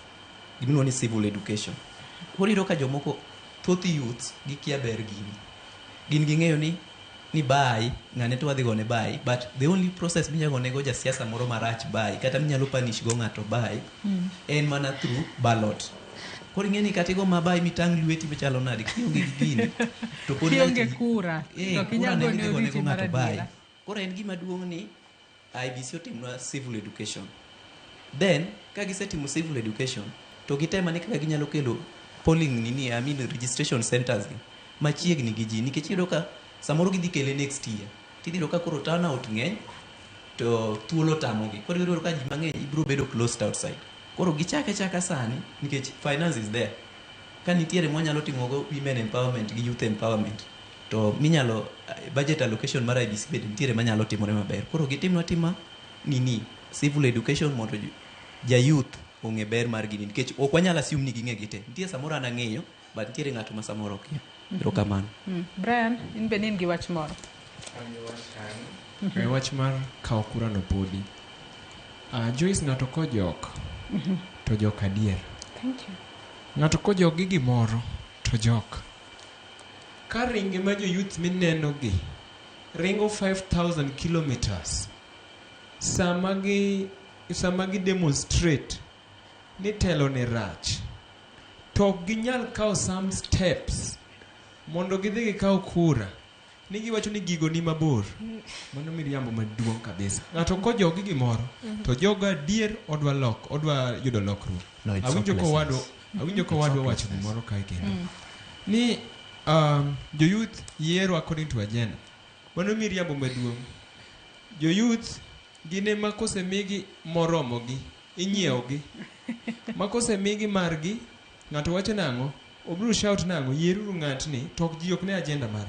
gimiluongo ni civil education. Koro iyudo ka jomoko thoth youths gikia ber gini. Gin ging'eyo ni bai ng'ane to wadhi gone bai, but the only process minyalo gonego jasiasa moro marach bai kata minyalo punish go ng'ato bai en mana through ballot. Koro ing'e ni kata igo mabai mitang' lweti machalo nade kionge gi gini to pod Kionge kura to ok kura inyal ne gone idhi gonego oriti mar ng'ato bai. adiera. Koro en gima duong' ni IBC otimnwa civil education. Then ka gisetimo civil education to gitem ane kaka ginyalo kelo polling nini, I mean registration centers gi machiegni gi ji, nikech iyudo ka samoro gidhi kele next year tidhi yudo ka koro turnout ng'eny to thuolo tamogi. Koro iyudo ka ji mang'eny ibiro bedo closed outside. Koro gichake chaka sani nikech finance is there. Ka nitiere mwanyalo timogo women empowerment gi youth empowerment to minyalo budget allocation mar IBC bende nitiere manyalo timore maber. Koro gitimnwa tima nini civil education mondo ja youth ong'e ber mar gini, nikech ok wanyal assume ni ging'e gite. Nitie samoro an ang'eyo but nitiere ng'ato ma samoro okia. Erokamano. Brian, in be in gi wach moro. E wach mar kawo kura no podi. Joyce, ng'ato kojok to jok adier. Thank you. Ng'ato kojok gi gimoro to jok. Ka ringe ma jo youth mineno gi ringo 5000 kilometers sama gi demonstrate ni telo ne rach, to ok ginyal kawo some steps mondo gidhi gikaw kura ni giwacho ni gigo ni mabor. Mano miriambo maduong' kabisa. Ng'ato kojok gi gimoro to jogo adier odwa lok, odwa yudo lokruok. No, it's Awinjo kowadwa wacho gimoro kae kendo. Ni jo youth yiero according to agenda. Mano miriambo maduong'. Jo youth gin ema kosemigi moromogi, inyiewogi. Ma kosemigi margi, ng'ato wacho nang'o? Obiro shout nang'o? Yieruru ng'atni, to ok ji ok ne agenda mare.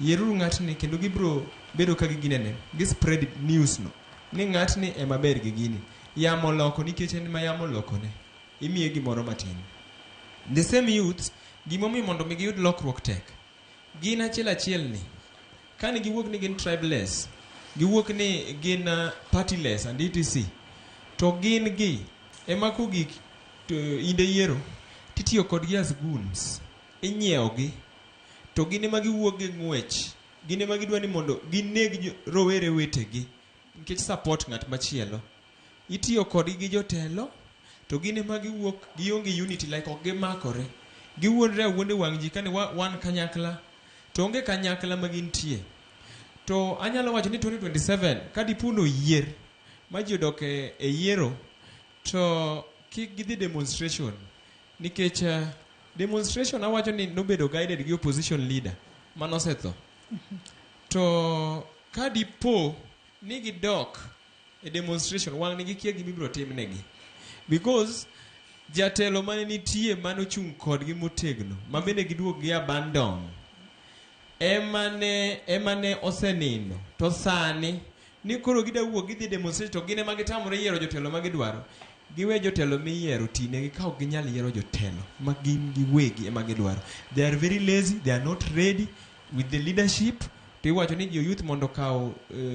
Yieruru ng'atni kendo gibiro bedo ka giginene, gi spread news no. Ni ng'atni ema ber gi gini. Yamo loko nikech en ma yamo lokone. Imiye gimoro matin. The same youths, gimomiyo mondo mi giyud lokruok tek. Gin achiel achiel ni. Kane giwuok ni gin tribeless, giwuok ni gin partyless and etc. To gin gi ema kogik inde yiero titiyo kodgi as goons. Inyiewogi. To gin ema giwuok gi ng'wech. Gin ema gidwa ni mondo gineg rowere wetegi nikech support ng'at machielo. Itiyo kodgi gi jotelo to gin ema giwuok gionge unity, like ok gimakore. Giwuondre awuonde wang' ji kane wan kanyakla to onge kanyakla ma gintie. To anyalo wacho ni 2027 ka dipo ni oyier ma ji odok e yiero to kik gidhi demonstration nikech demonstration awacho ni nobedo guided gi opposition leader manosetho. To ka dipo ni gidok e demonstration wang' ni gikia gima ibiro timnegi, because jatelo mane nitie manochung' kodgi motegno ma bende giduog gi abandon ema ne osenindo, to sani ni koro gida wuok gidhi demonstrate to gin ema gitamore yiero jotelo ma gidwaro. Giwe jotelo miyiero tinegi ka ok ginyal yiero jotelo ma gin giwegi ema gidwaro. They are very lazy, they are not ready with the leadership. To iwacho ni jo youth mondo okaw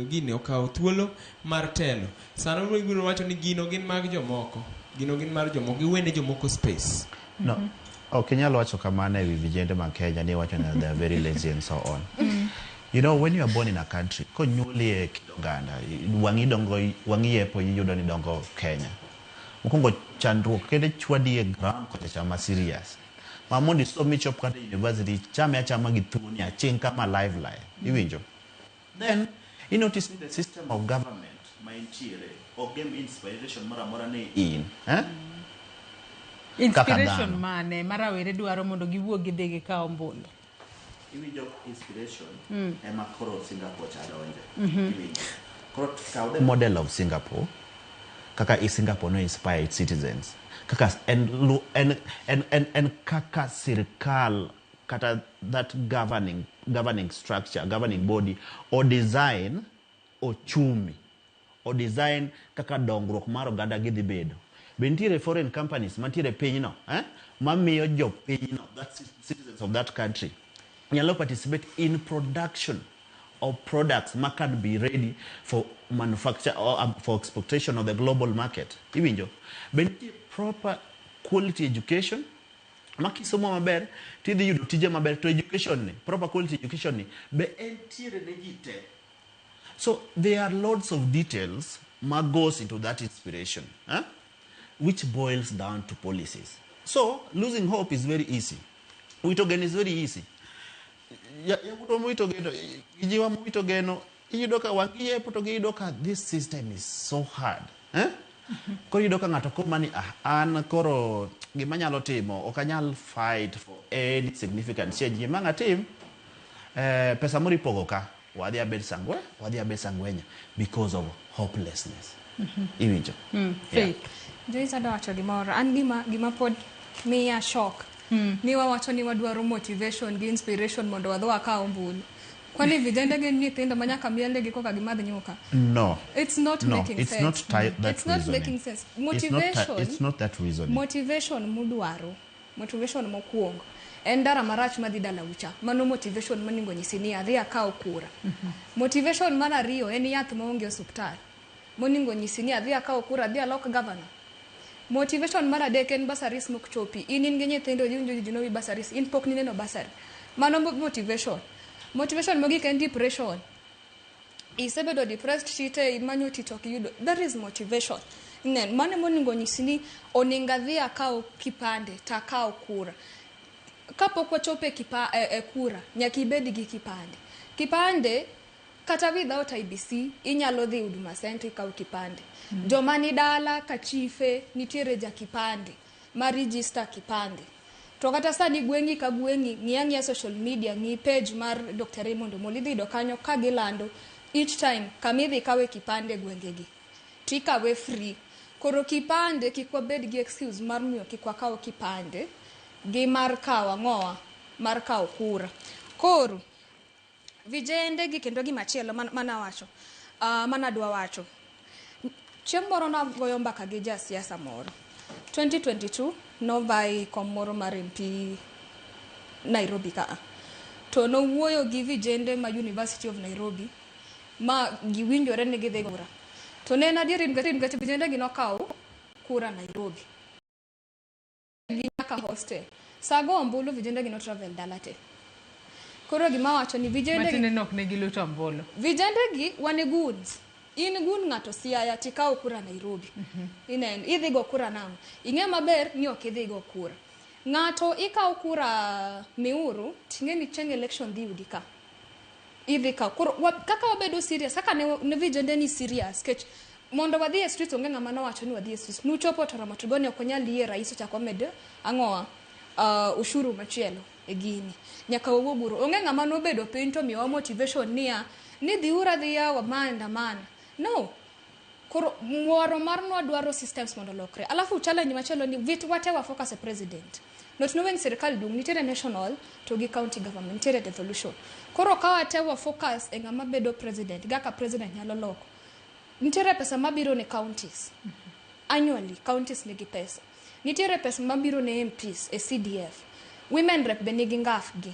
gini okaw thuolo mar telo. Sano ibiro wacho ni gino gin mag jomoko, gino gin mar jomoko, giwene jomoko space. No, ok inyal wacho kamano e wi vijende mag Kenya ni iwacho ni they are very lazy and so on. You know, when you are born in a country, konyuoli e kind oganda, wang'i dongo, wang'i yepo iyudo ni dongo Kenya. Mokwongo chandruok kende chwadi e ground kocha cha ma serious. Ma mondo isom michop kata university, chame achama gi thuoni aching' kama live live. Iwinjo? Then, you notice ni the system of government ma intiere ok gem inspiration moro amora ne in. Eh? Kaka Inspiration dhano. mane ma rawere dwaro mondo giwuog gidhi gikaw ombulu? Iwinjo inspiration ema koro Singapore cha donje. Iwinjo? Koro kaw the model of Singapore, kaka i Singapore no inspire its citizens. Kaka en kaka sirikal kata that governing structure, governing body o design ochumi, o design kaka dongruok mar oganda gidhi bedo. Be nitiere foreign companies mantiere pinyno, mamiyo jopinyno, that citizens of that country, nyalo participate in production of products ma can be ready for manufacture or for exportation of the global market? Iwinjo? Be nitie proper quality education ma kisomo maber tidhi yudo tije maber, to education ni, proper quality education ni, be entiere ne ji te? So there are lots of details ma goes into that inspiration, eh? Which boils down to policies. So losing hope is very easy. Wito geno is very easy. Yawuotwa mowito geno, jiwa mowito geno, iyudo ka wang' giyepo to giyudo ka this system is so hard. Eh? Koro iyudo ka ng'ato koma ni, ah, an koro gima anyalo timo, ok anyal fight for any significant change. Gima ang' atim, pesa moro ipogo ka, wadhi abed sangwe, wadhi abed sangwenya because of hopelessness. Iwinjo? Faith. Joyce, adwa wacho gimoro. An gima pod miya shock. Ni wawacho ni wadwaro motivation gi inspiration mondo wadhi wakaw ombulu. Kwani vijende gin nyithindo ma nyaka mielnegi koka gimadh nyuka? No. It's not No, making it's sense. not that It's not reasoning. making sense. It's not, Motivation. it's not that reasoning. Motivation mudwaro, motivation mokwongo en ndara marach madhi dalau cha. Mano motivation monego nyisi ni adhi akaw kura. Motivation mar ariyo en yath maonge osuptal monego nyisi ni adhi akaw kura, adhi alok governor. Motivation mar adek en bursaries mok chopi. In gi nyithindo, iwinjo ji nowi bursaries, in pok nineno bursary. Mano motivation. Motivation mogik en depression. Isebedo depressed tite imanyo tich ok iyudo. That is motivation. Nen, mano monego nyisi ni onego adhi akaw kipande to akaw kura. Kapok wachopo e kura, nyaka ibed gi kipande. Kipande kata without IEBC inyalo dhi Huduma Center ikaw kipande. Joma ni dala ka chife nitiere ja kipande ma register kipande. To kata sani gweng'i ka gweng'i, ng'i ang'iya social media, ng'i page mar Dr. Raymond Omolo, idhi yudo kanyo ka gilando each time kamidhi kawe kipande gwengegi tikawe free. Koro kipande, kik wabed gi excuse mar miyo kik wakaw kipande gi mar kawo ang'owa mar kawo kura. Koro vijende gi kendo gimachielo manawacho, manadwa wacho, chieng' moro nagoyo mbaka gi jasiasa moro 2022 novai kom moro mar MP Nairobi kaa, to nowuoyo gi vijende ma University of Nairobi ma giwinjore ni gidhi kura, to ne en adieri nikech vijende gi nokawo kura Nairobi gi nyaka hostel. Sa go ombulu, vijende gi no travel dala te. Koro gima wacho ni vijende gi Matiende ni ok ne giluto ombulu. Vijende gi wan e goons. In gun ng'ato Siaya tikawo kura Nairobi. Ineno, idhi go kura nang'o? Ing'e maber ni ok idhi go kura. Ng'ato ikawo kura Miuru, ting'e ni chieng' election dhi yudi ka. Idhi kawo. Koro kaka wabedo serious, kaka ne vijende ni serious, kech mondo wadhi e streets, onge ng'ama nowacho ni wadhi e streets. Nuchopo to romo to goni ok wanyal yie rais ochak omed ang'owa ushuru machielo e gini. Nyaka wawuog uru. Onge ng'ama nobedo piny to miyowa motivation niya ni dhiuru adhiya wamaandamana. No. Koro mwaro mar nwadwaro systems mondo olokre. Alafu challenge machielo ni vit wate wa focus e president. Not knowing sirikal duong' nitiere national to gi county government, nitiere devolution. Koro ka wate wa focus e ng'ama bedo president, kaka president nyalo loko. Nitiere pesa mabiro ne counties. Annually, counties nigi pesa. Nitiere pesa mabiro ne MPs e CDF. Women rep be nigi ngaf gi.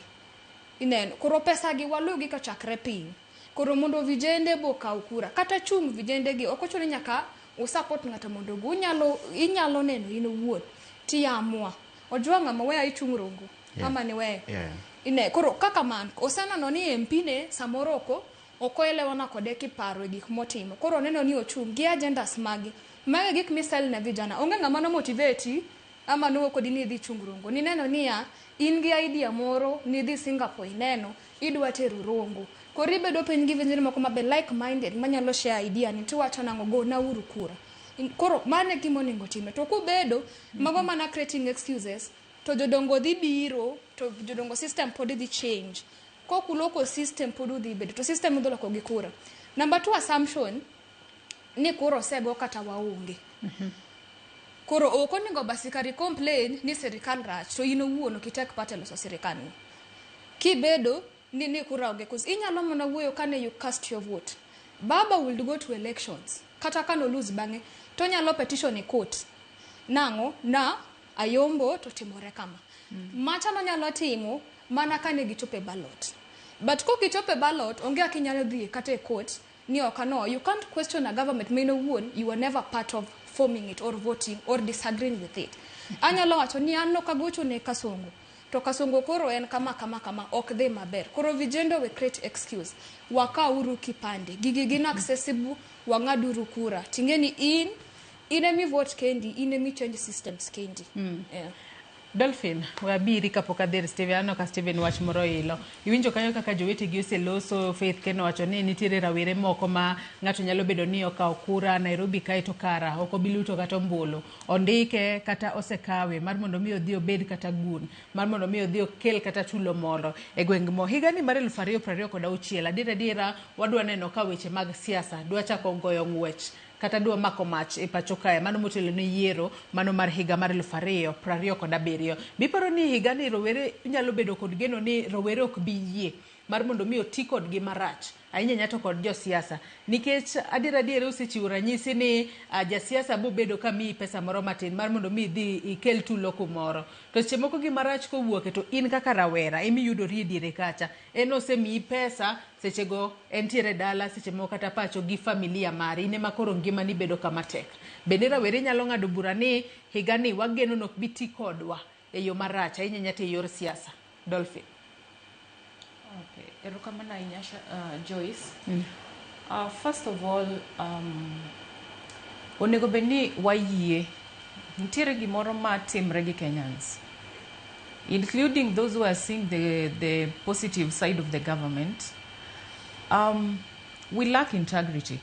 Ineno, koro pesa gi walugi kochakre piny. Koro mondo vijende bo kaw kura, kata chung vijende gi, ok ochuno ni nyaka usupport ng'ato mondo ogo. Inyalo neno in owuon tiamua. Ojwang' ng'ama weya ichung' Rongo. Ama ni weyo. Ine, koro kaka man, oseneno ni MP ne samoro ok oelewana kode kiparo e gik motimo. Koro oneno ni ochung' gi agendas mage. Mage gik misel ne vijana. Onge ng'ama no motivate ama nowuok kodi ni idhi chung Rongo. Nineno niya, in gi idea moro, nidhi Singapore ineno, idwa tero Rongo. Koro ibedo piny gi vijende moko mabe like minded manyalo share idea ni tiwacho nang'o, go nauru kura. Koro mano e gima onego time. To kubedo, mago mana creating excuses, to jodongo dhi biro, to jodongo system pod dhi change. Kok uloko system pod udhi bedo, to system udhi loko gi kura. Number two assumption, ni kura osego kata waonge. Koro ok onego basi kari complain ni sirikal rach, to in owuon ok itek part e loso sirikal ni. Kibedo ni kura onge, cause inyalo mana wuoyo kane you cast your vote. Baba will go to elections, kata ka no lose bang'e, to onyalo petition e court. Nang'o? Na ayombo to timore kama. Macha nonyalo timo mana kane gichopo e ballot. But kokichopo e ballot, onge kaka inyalo dhi kata e court ni ok ano. You can't question a government ma in owuon you were never part of forming it or voting or disagreeing with it. Anyalo wacho ni an nok agocho ne Kasongo. To Kasongo koro en kama kama kama ok dhi maber. Koro vijende we create excuse. Wakawuru kipande. Gigi gin accessible, wang'aduru kura. Ting'e ni in emi vote kendi, in emi change systems kendi. Yeah. Dolphin, we abiri kapok adhi ir Steven. Aneno ka Steven wach moro ilo. Iwinjo kanyo kaka jowetegi oseloso. Faith Ken owacho ni nitiere rawere moko ma ng'ato nyalo bedo ni okawo kura Nairobi kae to kara ok obi luto kata ombulu. Ondike kata osekawe mar mondo mi odhi obed kata gun, mar mondo mi odhi okel kata tulo moro e gweng' mo. Higani mar 2026, adier adiera wadwa neno ka weche mag siasa dwa chako goyo ng'wech kata dwa mako mach e pacho kae, mano motelo ne yiero mano mar higa mar 2027. Biparo ni higani rowere nyalo bedo kod geno ni rowere ok bi yie mar mondo mi oti kodgi marach ahinya ahinya to kod josiasa, nikech adier adier osechiwo ranyisi ni jasiasa bobedo ka miyi pesa moro matin mar mondo mi idhi ikel tulo kumoro, to seche moko gima rach kowuoke to in kaka rawera emiyudori e diere kacha. En osemiyi pesa sechego entiere dala, seche moko kata pacho gi familia mari, in ema koro ngimani bedo kama tek. Bende rawere nyalo ng'ado bura ni higani wageno ni ok bi ti kodwa e yo marach ahinya ahinya to e yor siasa? Dolphin. Okay, erokamano ahinya, Joyce. First of all, onego bed ni wayie nitiere gimoro ma timre gi Kenyans, including those who are seeing the positive side of the government. We lack integrity.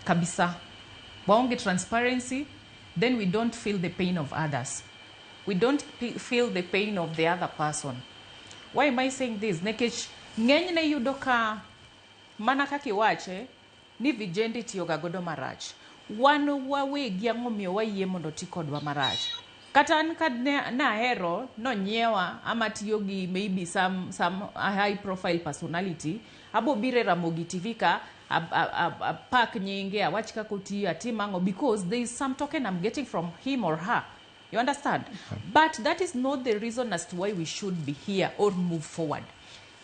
Kabisa. Waonge transparency, then we don't feel the pain of others. We don't feel the pain of the other person. Why am I saying this? Nikech ng'enyne yudo ka mana kaka iwache ni vijende itiyoga godo marach. Wan wawegi ang'o miyo wayie mondo ti kodwa marach? Kata an ka ne nahero nonyiewa ama tiyo gi maybe some high profile personality, abo biro e Ramogi TV ka apak nyinge, awach kaka otiyo, atim ang'o, because there is some token I'm getting from him or her. You understand? But that is not the reason as to why we should be here or move forward.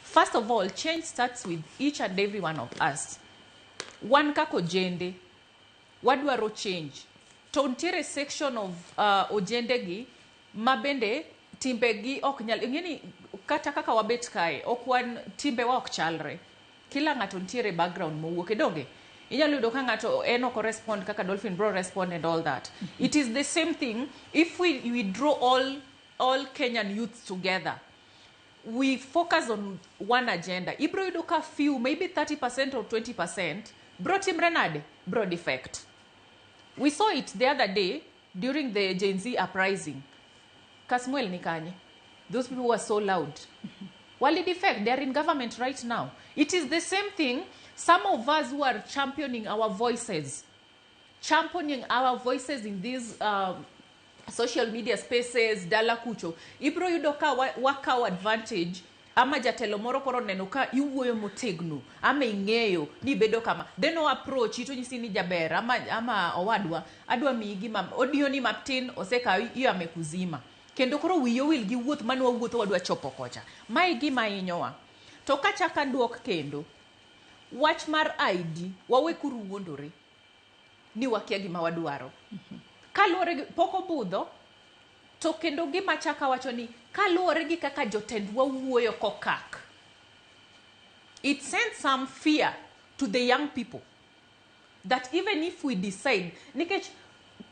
First of all, change starts with each and every one of us. Wan kaka ojende, wadwaro change. To nitiere section of ojende gi ma bende timbegi ok nyal, ing'eni kata kaka wabet kae, ok wan timbewa ok chalre. Kila ng'ato nitiere background mowuoke, donge? Inyalo yudo ka ng'ato en ok respond kaka Dolphin bro respond and all that. It is the same thing if we draw all Kenyan youths together. We focus on one agenda. Ibro yudo ka few, maybe 30% or 20%, bro timre nade? Bro defect. We saw it the other day during the Gen Z uprising. Kasmuel ni kanye? Those people were so loud. Wali defect, they are in government right now. It is the same thing. Some of us who are championing our voices in these social media spaces, dala kucho, ibro yudo ka wakawo advantage ama jatelo moro koro neno ka iwuoyo motegno ama ing'eyo ni bedo kama, then o approach to nyisi ni jaber ama owadwa adwa miyi gima odiyo ni matin osekawo iyo amekuzima, kendo koro wiyi owil gi wuoth mane wawuotho wadwa chopo kocha. Mae gima hinyowa. To kachak aduok kendo wach mar ID, wawe kuru wuondore ni wakia gima wadwaro. Kaluwore gi pok obudho to kendo gima chaka wacho ni kaluwore gi kaka jotendwa wuoyo kokak, it sends some fear to the young people that even if we decide, nikech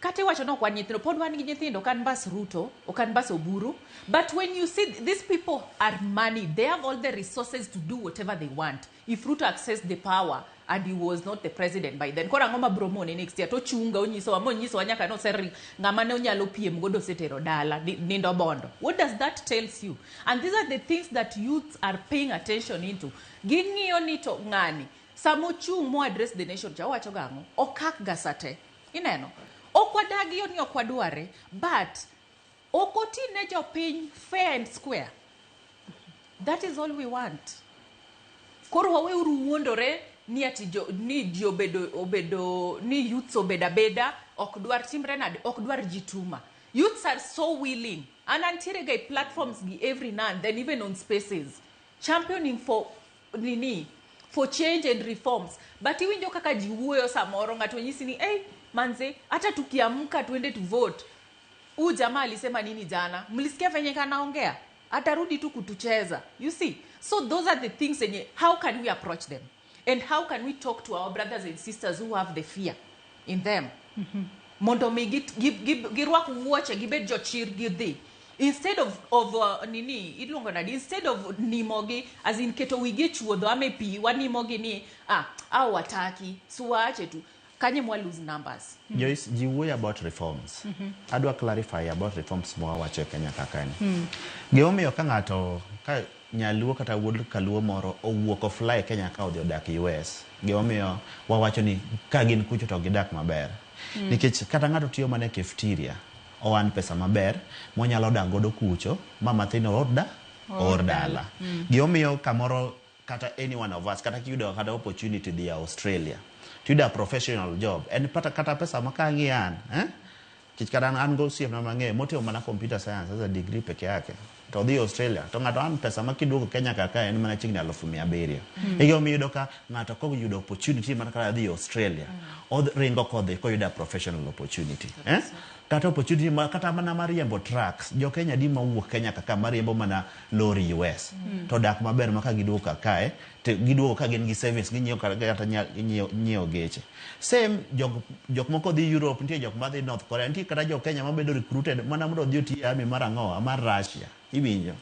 kata iwacho ni ok wan nyithindo, pod wan gi nyithindo, ok an mbas Ruto, ok an mbas Oburu, but when you see these people are money, they have all the resources to do whatever they want. If Ruto accessed the power and he was not the president by then, koro ang'o ma bro mone next year to chunga onyisowa monyisowa nyaka noseri ng'ama ne onyalo piem godo osetero dala nindo bondo. What does that tells you? And these are the things that youths are paying attention into. Ging'iyo ni to ng'ani sama ochung' mo address the nation cha owacho gang'o okak ga sate ineno ok wadagi ni ok wadware, but ok oti ne jopiny fair and square. That is all we want. Koro waweuru wuondore ni ati jo, ni ji obedo ni youths obedo abeda ok dwar timre nade, ok dwar jituma. Youths are so willing, and antiere ga e platforms gi every now and then, even on spaces. Championing for nini, for change and reforms. But iwinjo kaka ji wuoyo samoro, ng'ato nyisi ni, hey, manze, hata tukiamka tuende tu vote, huu jamaa alisema nini jana? Mlisikia venye kanaongea? Atarudi tu kutucheza. You see? So those are the things yenye, how can we approach them? And how can we talk to our brothers and sisters who have the fear in them? Mondo mi girwak wuoche, gibed jochir, gidhi. Instead of nini, iluongo nadi, instead of nimogi, as in keto wigi e chuodho ame pi, wanimogi ni, ah, au wataki, so waache tu. Kanye mwa lose numbers. Joyce, ji wuoyo about reforms. Adwa clarify about reforms mwawacho e Kenya kakani. Gimomiyo ka ng'ato ka nyaluo kata wuod kaluo moro owuok ofly Kenya ka odhi odak US, gimomiyo wawacho ni ka gin kucho to gidak maber. Nikech kata ng'ato tiyo mana e cafeteria, oan pesa maber monyalo dak godo kucho ma mathino or dala. Gimomiyo kamoro kata any one of us kata kiyudo kata opportunity dhi Australia, tiyudo a professional job, en pata kata pesa ma ka an, eh? Nikech kata an go osiepna mang'eyo motimo mana computer science as a degree peke yake, to odhi Australia to ng'ato an pesa ma kiduogo Kenya kaka en mana chiegni 700,000. Egimomiyo iyudo ka ng'ato koyudo opportunity mar kata dhi Australia, ringo kodhi koyudo a professional opportunity, eh? Kata opportunity ma, kata mana mar riembo trucks, jo Kenya di mawuok Kenya kaka mariembo mana lori US to dak maber ma ka giduogo kakae to giduogo ka gin gi savings, ginyiewo kata nyiewo geche. Same jok moko dhi Europe, nitie jok madhi North Korea, nitie kata jo Kenya mabedo recruited mana mondo odhi oti e army mar ang'owa mar Russia, iwinjo,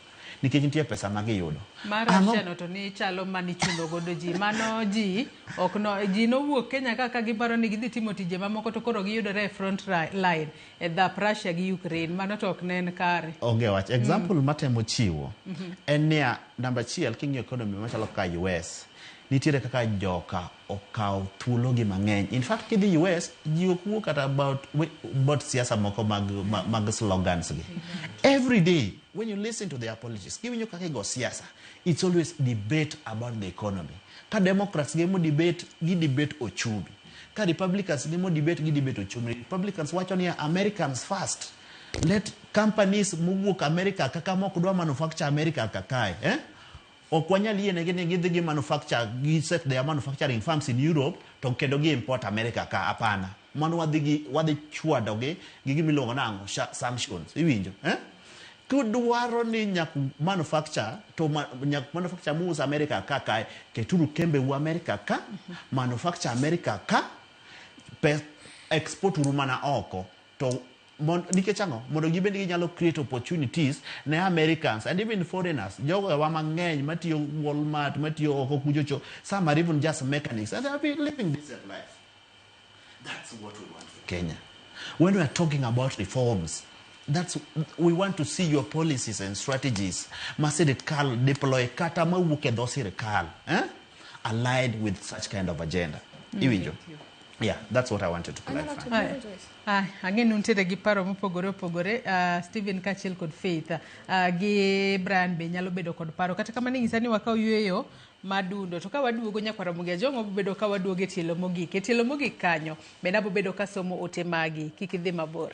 nikech nitie pesa ma giyudo. Mar Russia no to ni chalo manichuno godo ji. Mano ji ok no ji nowuok Kenya kaka giparo ni gidhi timo tije mamoko, to koro giyudore e front line e dhap Russia gi Ukraine. Mano to ok ne en kare. Onge wach. Example matemo chiwo en niya, namba achiel, king'iyo economy machalo kaka US, nitiere kaka joka okawo thuologi mang'eny. In fact, kidhi US, ji ok wuo kata about siasa moko mag slogans gi. Every day when you listen to the apologists, kiwinjo kaka igo siasa, it's always debate about the economy. Ka Democrats gemo debate, gi debate ochumi. Ka Republicans gemo debate, gi debate ochumi. Republicans wacho niya, Americans first, let companies mowuok America kaka mok dwa manufacture America kakae, eh? Ok wanyal yienegi ni gidhi gi manufacture, gi set their manufacturing firms in Europe to kendo gi import America ka. Hapana, mano wadhi gi wadhi chwadogi gi gimiluongo nang'o, sanctions, iwinjo, eh? Kudwaro ni nyak manufacture to nyak manufacture muuso America ka kae, keturu kembe u America ka, manufacture America ka, export uru mana oko to nikech ang'o? Mondo gibed ginyalo create opportunities ne Americans and even foreigners, jogo wa mang'eny matiyo Walmart, matiyo oko kuchocho. Some are even just mechanics and they have been living decent life. That's what we want for Kenya. When we are talking about reforms, that's we want to see your policies and strategies ma sirikal deploy kata mawuok e dho sirikal, eh? Aligned with such kind of agenda. Iwinjo? Yeah, that's what I wanted to clarify. Ang'e ni untiere gi paro mopogore opogore, Stephen kaachiel kod Faith, gi Brian be nyalo bedo kod paro. Kata kamano inyisa ni wakaw yueyo madundo, to ka waduogo nyakwar Ramogi Ajwang' wabobedo ka waduogo e tielo mogik. E tielo mogik kanyo bende abobedo kasomo ote magi. Kik idhi mabor.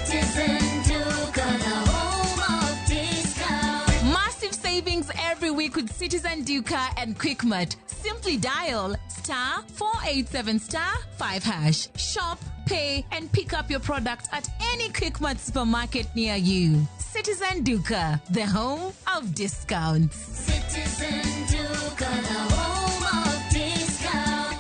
Citizen Duka, the home of discount. Massive savings every week with Citizen Duka and Quickmart. Simply dial *487*5#. Shop, pay, and pick up your product at any Quickmart supermarket near you. Citizen Duka, the home of discounts. Citizen Duka, the home of discount.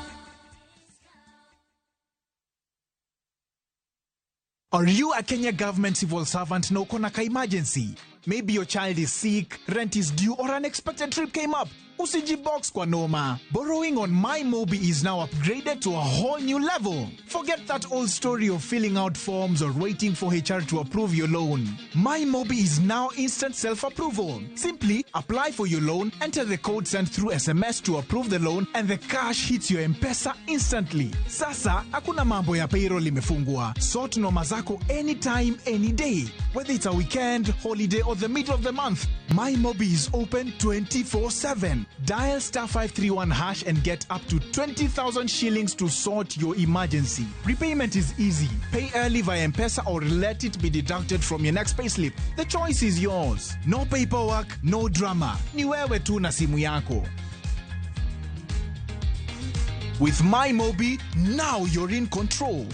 Are you a Kenya government civil servant na uko na ka emergency? Maybe your child is sick, rent is due, or an unexpected trip came up. Usijibox kwa noma. Borrowing on MyMobi is now upgraded to a whole new level. Forget that old story of filling out forms or waiting for HR to approve your loan. MyMobi is now instant self-approval. Simply apply for your loan, enter the code sent through SMS to approve the loan, and the cash hits your M-Pesa instantly. Sasa, hakuna mambo ya payroll imefungwa. Sort noma zako anytime, any day. Whether it's a weekend, holiday, or the middle of the month, MyMobi is open 24/7. Dial star 531 hash and get up to 20,000 shillings to sort your emergency. Repayment is easy. Pay early via M-Pesa or let it be deducted from your next payslip. The choice is yours. No paperwork, no drama. Ni wewe tu na simu yako. With MyMobi, now you're in control.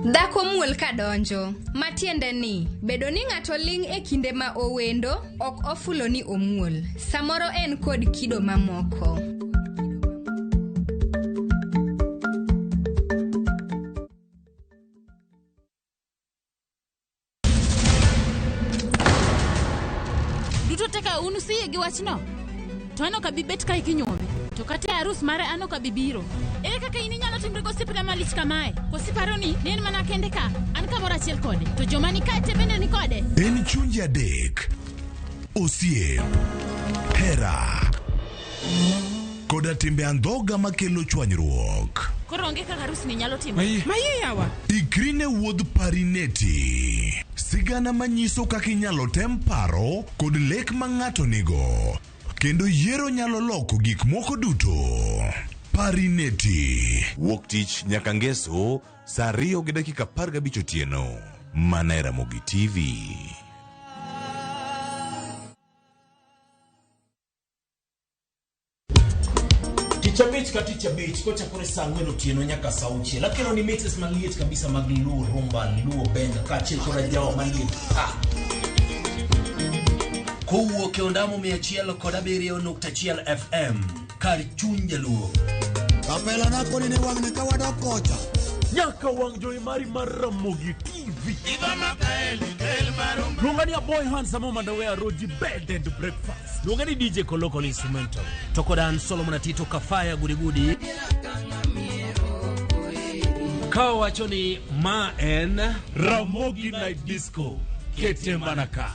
Dhako muol kadonjo, matiende ni bedo ni ng'ato ling' e kinde ma owendo ok ofulo ni omuol. Samoro en kod kido mamoko. Duto teka un usiyie gi wachno? To an ok abi bet kae kinyuome. To kata e arus mare an ok abi biro. Ere kaka in inyalo timri gosiepna malich kamae? Koso iparo ni ne en mana kende ka? An kamoro achiel kode. To joma ni kae te bende ni kode. En chunje adek, osiep, hera, koda timbe andhoga makelo chwanyruok. Koro onge kaka arus ni nyalo timore. Maye yawa. Ikri ne wuodh Parineti. Sigana manyiso kaka inyalo tem paro kod lek ma ng'ato nigo. Kendo yiero nyalo loko gik moko duto. Parineti. Wuok tich nyaka ngeso saa 2:15 otieno. Mana e Ramogi TV. Tich abich ka tich abich kochakore saa 4 otieno nyaka saa 6. Akelo ni mixes maliet kabisa mag Luo Rumba, Luo Benga kaachiel kod ajawa maliet pa. Kowuok e ondamo 107.1 FM kar chuny jaluo. Kapela na koni ni wang'ni ka wadok kocha. Nyaka wang' jowi mari mar Ramogi TV. Luonga ni Aboy Handsome Mandawe Roji Bed and Breakfast. Luonga ni DJ Kolokol Instrumental. To kod an Solomon Atito Kafaya Gudigudi. Ka wacho ni ma en Ramogi Night Disco. Kete mana ka.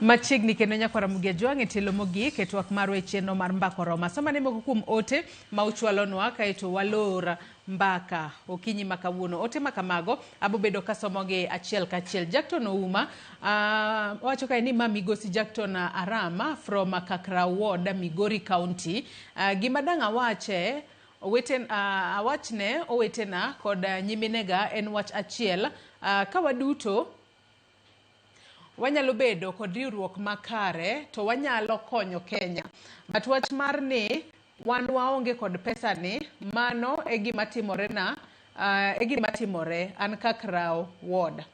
Machiegni kendo nyakwara Ramogi Ajwang' e tielo mogik e twak marwa e chenro mar Mbaka Oromo. Asoma ne moko kuom ote ma uchwalonwa kaeto walor mbaka okinyi ma kawuono. Ote ma kamago abobedo kasomogi achiel kachiel. Jackton Ouma wacho kae ni ma migosi Jackton Arama from Kakra Ward, Migori County. Gima dang' awache awachne owetena kod nyiminega en wach achiel. Ka waduto wanyalo bedo kod riwruok makare to wanyalo konyo Kenya. But wach mar ni wan waonge kod pesa ni, mano e gima timore na, e gima timore an Kakrao Ward.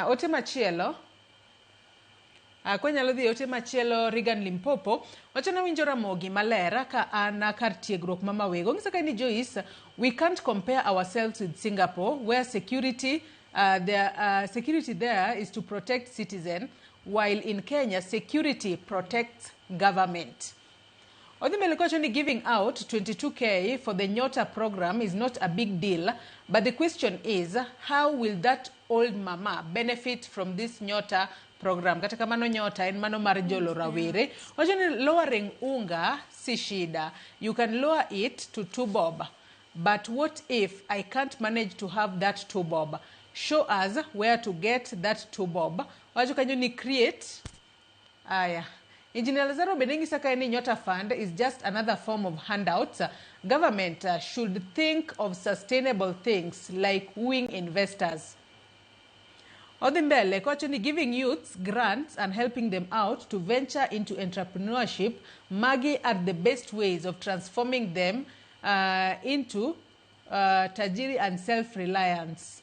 Ote machielo kwanyalo dhi ote machielo Regan Limpopo wacho ni winjo Ramogi maler ka an kar tiegruok ma Mawego. Ng'isa ka ni Joyce, we can't compare ourselves with Singapore where security security there is to protect citizen, while in Kenya security protects government. Odhi mbele kowacho ni giving out 22K for the Nyota program is not a big deal, but the question is how will that old mama benefit from this Nyota program? Kata kamano Nyota en mano mar jolo rawere. Wacho ni lowering unga si shida. You can lower it to 2 bob. But what if I can't manage to have that 2 bob? Show us where to get that 2 bob. Wacho kanyo ni create. Aya. Engineer Lazaro Benengi Saka ni Nyota Fund is just another form of handouts. Government should think of sustainable things like wooing investors. Odhi mbele kowacho ni giving youths grants and helping them out to venture into entrepreneurship, magi are the best ways of transforming them into tajiri and self-reliance.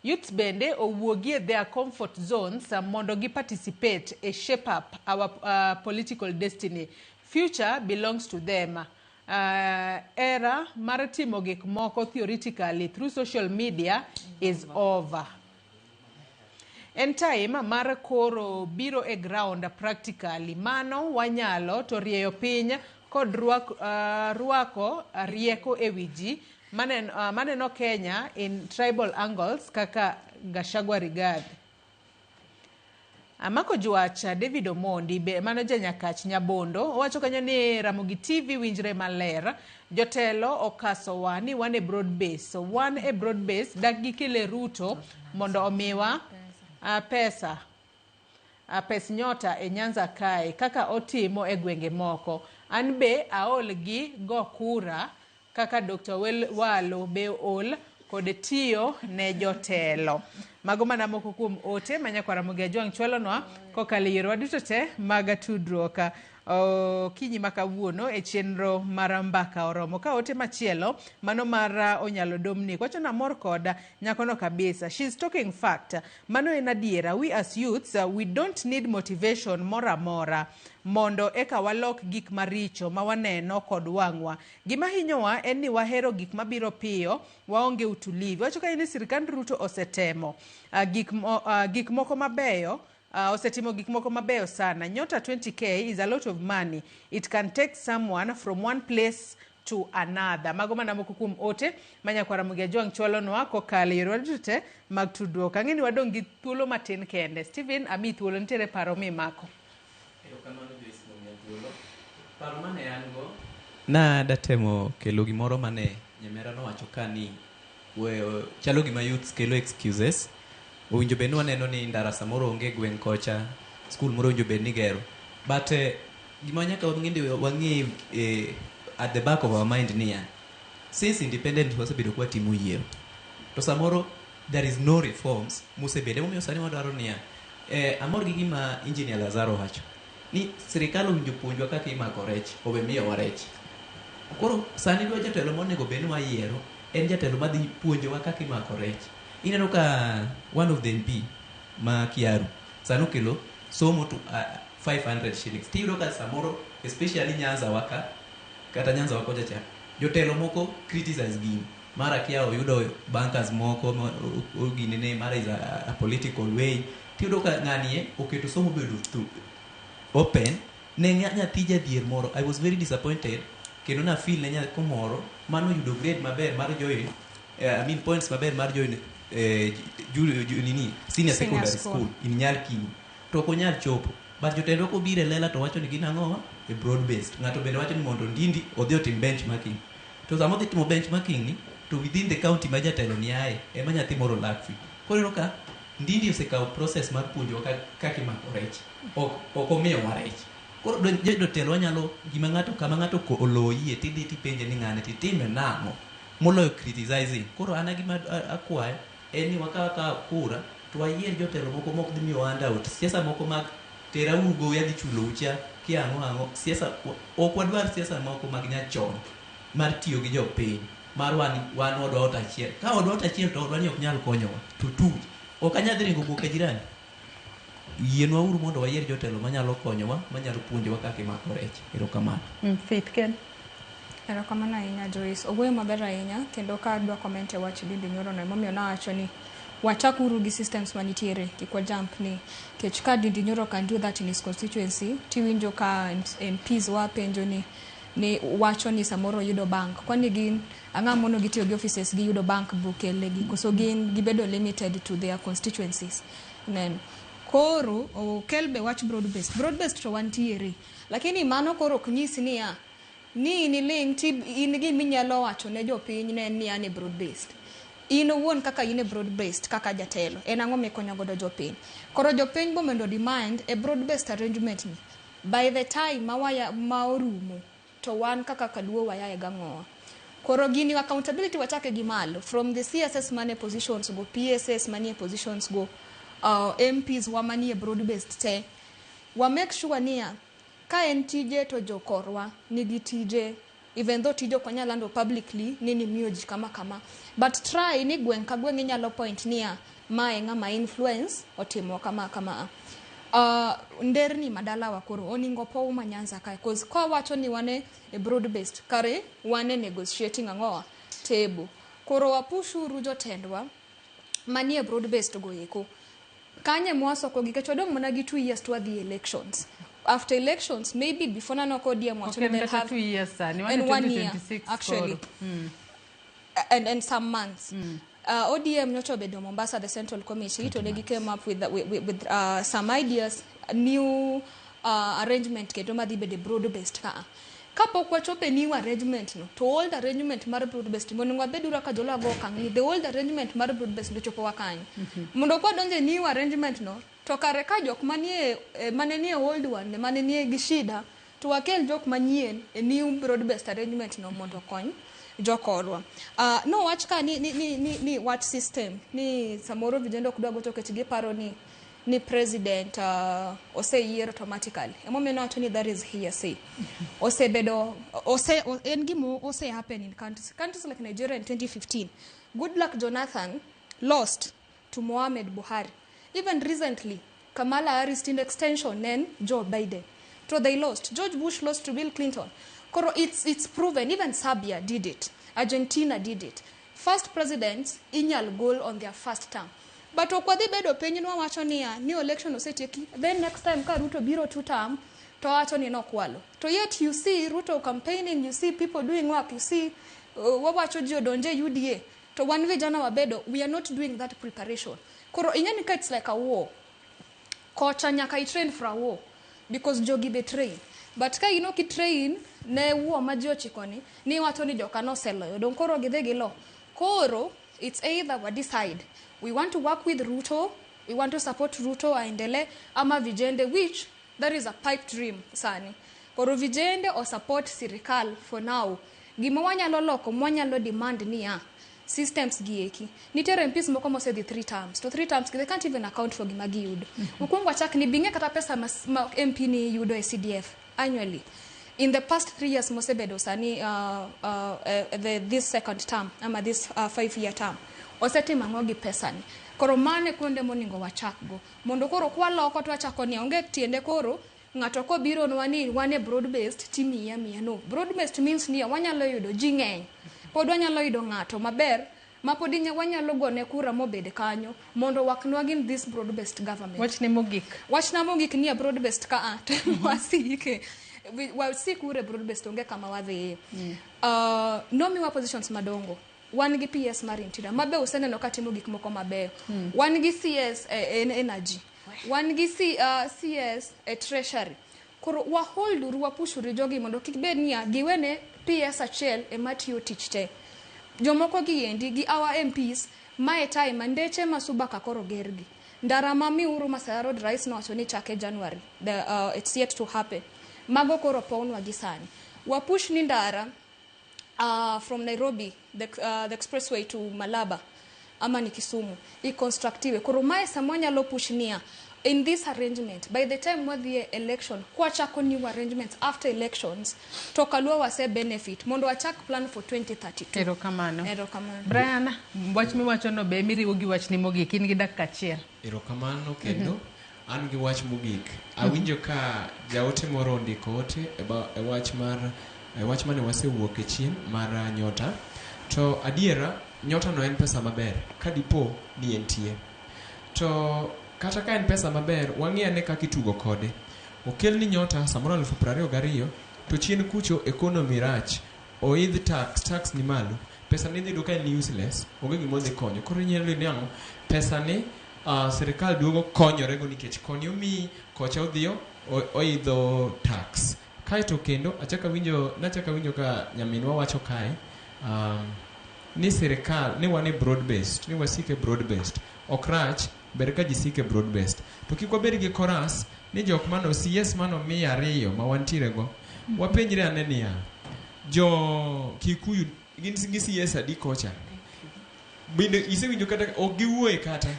Youths bende owuogie their comfort zones mondo gi participate e shape up our political destiny. Future belongs to them. Era mar timo gik moko theoretically through social media is over. En time mar koro biro e ground practically. Mano wanyalo to rieyo piny kod rwako rieko e wi ji Maneno Kenya in tribal angles kaka Gachagua Rigathi. Amako Jwacha David Omondi be mano janyakach Nyabondo owacho kanyo ni Ramogi TV winjre maler. Jotelo okasowa ni wan e broad base. Wan e broad base dak gikele Ruto mondo omiwa pesa pes nyota e Nyanza kae kaka otimo e gwenge moko. An be aol gi go kura kaka Dr. Walo be ol kod tiyo ne jotelo. Mago mana moko kuom ote ma nyakwar Ramogi Ajwang' chwalonwa kokalo e yorewa duto te mag tudruok okinyi ma kawuono e chenro mar Mbaka Oromo. Ka ote machielo mano mar Onyalo Dominic wacho ni amor kod nyakono kabisa. She's talking fact. Mano en adiera. We as youths, we don't need motivation moro amora mondo eka walok gik maricho ma waneno kod wang'wa. Gima hinyowa en ni wahero gik mabiro piyo, waonge utulivu. Wacho ka ni sirikand Ruto osetemo gik moko mabeyo. Osetimo gik moko mabeyo sana. Nyota 20K is a lot of money. It can take someone from one place to another. Mago mana moko kuom ote ma nyakwar Ramogi Ajwang' chwalonwa kokalo e yorewa duto te mag tudruok. Ang'e ni wadong' gi thuolo matin kende. Stephen, amiyi thuolo, nitiere paro mimako. Erokamano Joyce kuom miya thuolo. Paro mane an go na datemo kelo gimoro mane Nyamera nowacho ka ni chalo gima youths kelo excuses. Owinjo bed ni waneno ni ndara samoro onge gweng' kocha, skul moro owinjo bed ni gero. But gima nyaka wang'e at the back of our mind niya, since independence wasebedo kwa timo yiero. To samoro there is no reforms mosebede. Emomiyo sani wadwaro niya, amor gi gima Engineer Lazaro wacho ni sirikal owinjo puonjwa kaka imako rech, owe miyowa rech. Koro sani dwa jatelo monego bed ni wayiero en jatelo madhi puonjowa kaka imako rech. Ineno ka one of the MP ma Kiaru sani okelo somo to 500 shillings. Tiyudo ka samoro especially Nyanza waka kata Nyanza wa kocha cha jotelo moko criticize gini mara kia oyudo bankers moko ginene mara is a political way. Tiyudo ka ng'ani oketo somo bedo open ne nyathi jadhier moro. I was very disappointed kendo na feel ne nyako moro mano yudo grade maber mar join I mean points maber mar join nini senior secondary school in Nyalkini to ok onyal chopo. But jotendwa kobiro e lela to wacho ni gin ang'owa e broad based. Ng'ato bende wacho ni mondo Ndindi odhi otim benchmarking. To sama odhi timo benchmarking ni to within the county ma jatelo ni aye ema nyathi moro lack fee. Koro ineno ka Ndindi osekawo process mar puonjowa kaka imako rech. Ok omiyowa rech. Koro jotelo wanyalo gima ng'ato kama ng'ato oloyie tidhi tipenje ni ng'ane titime nang'o moloyo criticizing. Koro an gima akwayo en ni wakaw akawa kura to wayier jotelo moko mok dhi miyowa handout. Siasa moko mag tera uru gowi adhi chulo ucha kia ang'o ang'o. Siasa ok wadwar siasa moko mag nyachon mar tiyo gi jopiny mar wan odwa ot achiel. Ka odwa ot achiel to odwa ni ok nyal konyowa to tuch. Ok anyal dhi ringo guok e jirani. Yienwa uru mondo wayier jotelo manyalo konyowa, manyalo puonjowa kaka imako rech. Erokamano. Faith Ken. Erokamano ahinya Joyce. Owuoyo maber ahinya kendo ka adwa comment e wach Ndindi Nyoro no emomiyo nawacho ni wachak uru gi systems manitiere kik wajump ni kech ka Ndindi Nyoro can do that in his constituency tiwinjo ka MPs wa penjo ni wacho ni samoro yudo bank kwani gin ang'o mono gitiyo gi offices giyudo bank book gi koso gin gibedo limited to their constituencies. Neno koro okel be wach broad based. Broad based to wantiere lakini mano koro ok nyis niya ni in iling' ti in giminyalo wacho ne jopiny ne en ni an e broad based. In owuon kaka in e broad based kaka jatelo en ang'o mikonyo godo jopiny. Koro jopiny bo mondo demand e broad based arrangement ni by the time ma orumo to wan kaka kaluo wayaye gang'owa. Koro gini accountability wachake gi malo from the CSS mane positions go, PSS manie positions go, MPs wa manie broad based te. Wa make sure niya ka en tije to jokorwa nigi tije even though tije ok wanyal lando publicly ni miyo ji kama kama but try ni gweng' ka gweng' inyalo point niya mae ng'ama influence otimo kama kama. Nderni madalawa koro oningo pow ma Nyanza kae cause kwa wacho ni wane e broad based kare wane negotiating ang'owa table. Koro wapush uru jotendwa manie broad based go eko kanye mwasoko gi kech wadong' mana gi 2 years to wadhi elections. After elections maybe before nano kod ODM wacho Ok ni en they'll kata have 2 years sani. Wan en e 1 year 2026 actually. koro. And some months. ODM nyocha obedo Mombasa, the Central Committee, to negi came up with some ideas, new arrangement kendo madhi bedo broad based ka. Kapok wachopo e new arrangement no, to old arrangement mar broad based mondo wabed uru kaka joluo go okang' ni the old arrangement mar broad based nochopo wa kanye. Mondo kwadonjo e new arrangement no, to kare ka jok manie mane nie old one mane nie gi shida, to wakel jok manyien e new broad based arrangement no mondo okony jokorwa. No wach ka ni wach system ni samoro vijende ok dwa gocho nikech giparo ni president oseyier automatically. Emomiyo nawacho ni that is hearsay. Osebedo ose en gima ose happen in countries like Nigeria in 2015. Goodluck Jonathan lost to Mohamed Buhari. Even recently, Kamala Harris in extension then Joe Biden. So they lost. George Bush lost to Bill Clinton. Koro it's proven. Even Serbia did it. Argentina did it. First presidents inyal gol on their first term. But ok wadhi bedo piny nwawacho niya ni election osetieki, then next time ka Ruto biro two term to wacho ni nokwalo. To yet you see Ruto campaigning, you see people doing work, you see wawacho ji odonje UDA. To wan vijana wabedo, we are not doing that preparation. Koro ing'e ni ka it's like a war. Kocha nyaka i train for a war because jogi be train. But ka in ok i train ne war ma ji ochiko ni wacho ni joka noseloyo dong koro gidhi gilo. Koro it's either we decide we want to work with Ruto, we want to support Ruto aendele ama vijende, which that is a pipe dream sani. Koro vijende o support sirikal for now. Gima wanyalo loko mwanyalo demand niya systems gi eki. Nitiere MPs moko mosedhi three terms. To three terms they can't even account for gima giyudo. Mokwongo achak ni bing'e kata pesa ma MP ni yudo e CDF annually. In the past 3 years mosebedo sani this second term ama this 5 year term osetimo ang'o gi pesani. Koro mano e kuonde monego wachakgo mondo koro kwaloko to wachako ni onge tiende koro ng'ato kobironwa ni wan e broad based timiyi amiya no. Broad based means ni wanyalo yudo ji ng'eny pod wanyalo yudo ng'ato maber ma pod wanyalo gone kura mobed kanyo mondo waknwa gin this broad based government. Wachni mogik. Wachna mogik ni e broad based ka a to wasike wasik uru e broad based onge kama wadhiye. Nomiwa positions madongo. Wan gi PS mar interior mabe useneno katimo gik moko mabeyo. Wan gi CS e energy. Wan gi CS e treasury. Koro wahold uru wapush uru jogi mondo kik bed niya giwene PS achiel ema tiyo tich te. Jomoko gi endi gi our MPs mae time ndeche ma Suba ka koro gergi. Ndara ma Miuru Masaya Road Rais nowacho ni chake January. It's yet to happen. Mago koro pownwa gi sani. Wapush ni ndara from Nairobi the expressway to Malaba ama ni Kisumu iconstructiwe. Koro mae sama wanyalo push niya in this arrangement by the time wadhi e election kwachako new arrangements after elections to kaluo wase benefit mondo wachak plan for 2032. Erokamano. Erokamano. Brian, wach miwachono be miriwo gi wachni mogik in gi dakika achiel. Erokamano kendo. An gi wach mogik. Awinjo ka jaote moro ondiko ote e wach mar e wach mane wasewuok e chien mar nyota. To adiera nyota no en pesa maber ka dipo ni entie. To kata ka en pesa maber, wang'i ane kaka itugo kode. Okelni nyota samoro 22,000 to chien kucho economy rach. Oidh tax, tax ni malo. Pesa ni idhi yudo ka en useless, onge gima odhi konyo. Koro inyalo yudo ni ang'o? Pesa ni sirikal duogo konyorego nikech koni omiyi kocha odhiyo oidho tax. Kaeto kendo achako awinjo nachako awinjo ka nyaminwa wacho kae ni sirikal ni wan e broad based ni wasike broad based ok rach ber ka ji sike broad based to kik wabed gi chorus ni jok mano CS mano miya ariyo ma wantiere go wapenjre ane niya jo Kikuyu gin gi CS adi kocha bende isewinjo kata ok giwuoye kata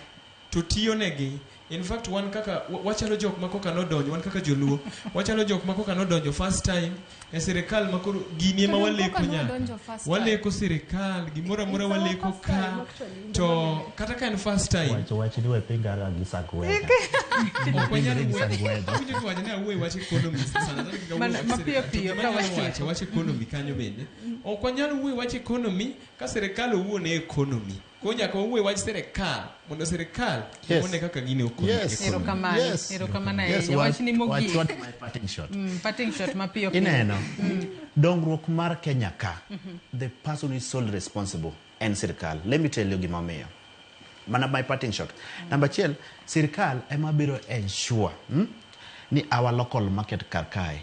to tiyo negi in fact wan kaka wachalo jok ma koka nodonjo wan kaka joluo wachalo jok ma koka nodonjo first time e sirikal ma koro gini ema To waleko koka nyaka nodonjo first time. waleko sirikal gimoro amora waleko ka to kata ka en first time Wach wach ni wepinga ga gi Sangweda. ok wanyal Gi wuoyo Sangweda. awinjo kiwacho ni awuoyo wach economy sana sana kik awuo Mana- wach mapiyo sirikal. To piyo gima ka anyalo watieko. wacho wach economy kanyo bende ok wanyal wuoyo wach economy ka sirikal owuon e economy koro nyaka wawuoye wach sirikal mondo sirikal Yes. one kaka gine economy Yes. Erokamano. Yes. Erokamano Yes, ahinya. Wachni mogik. wach my parting shot. Parting shot mapiyo piyo. Ineno, dongruok mar Kenya ka, the person who is solely responsible En sirkal. Let me tell you gimomiyo. Mana my parting shot. Number achiel, sirkal ema biro ensure ni our local market kar kae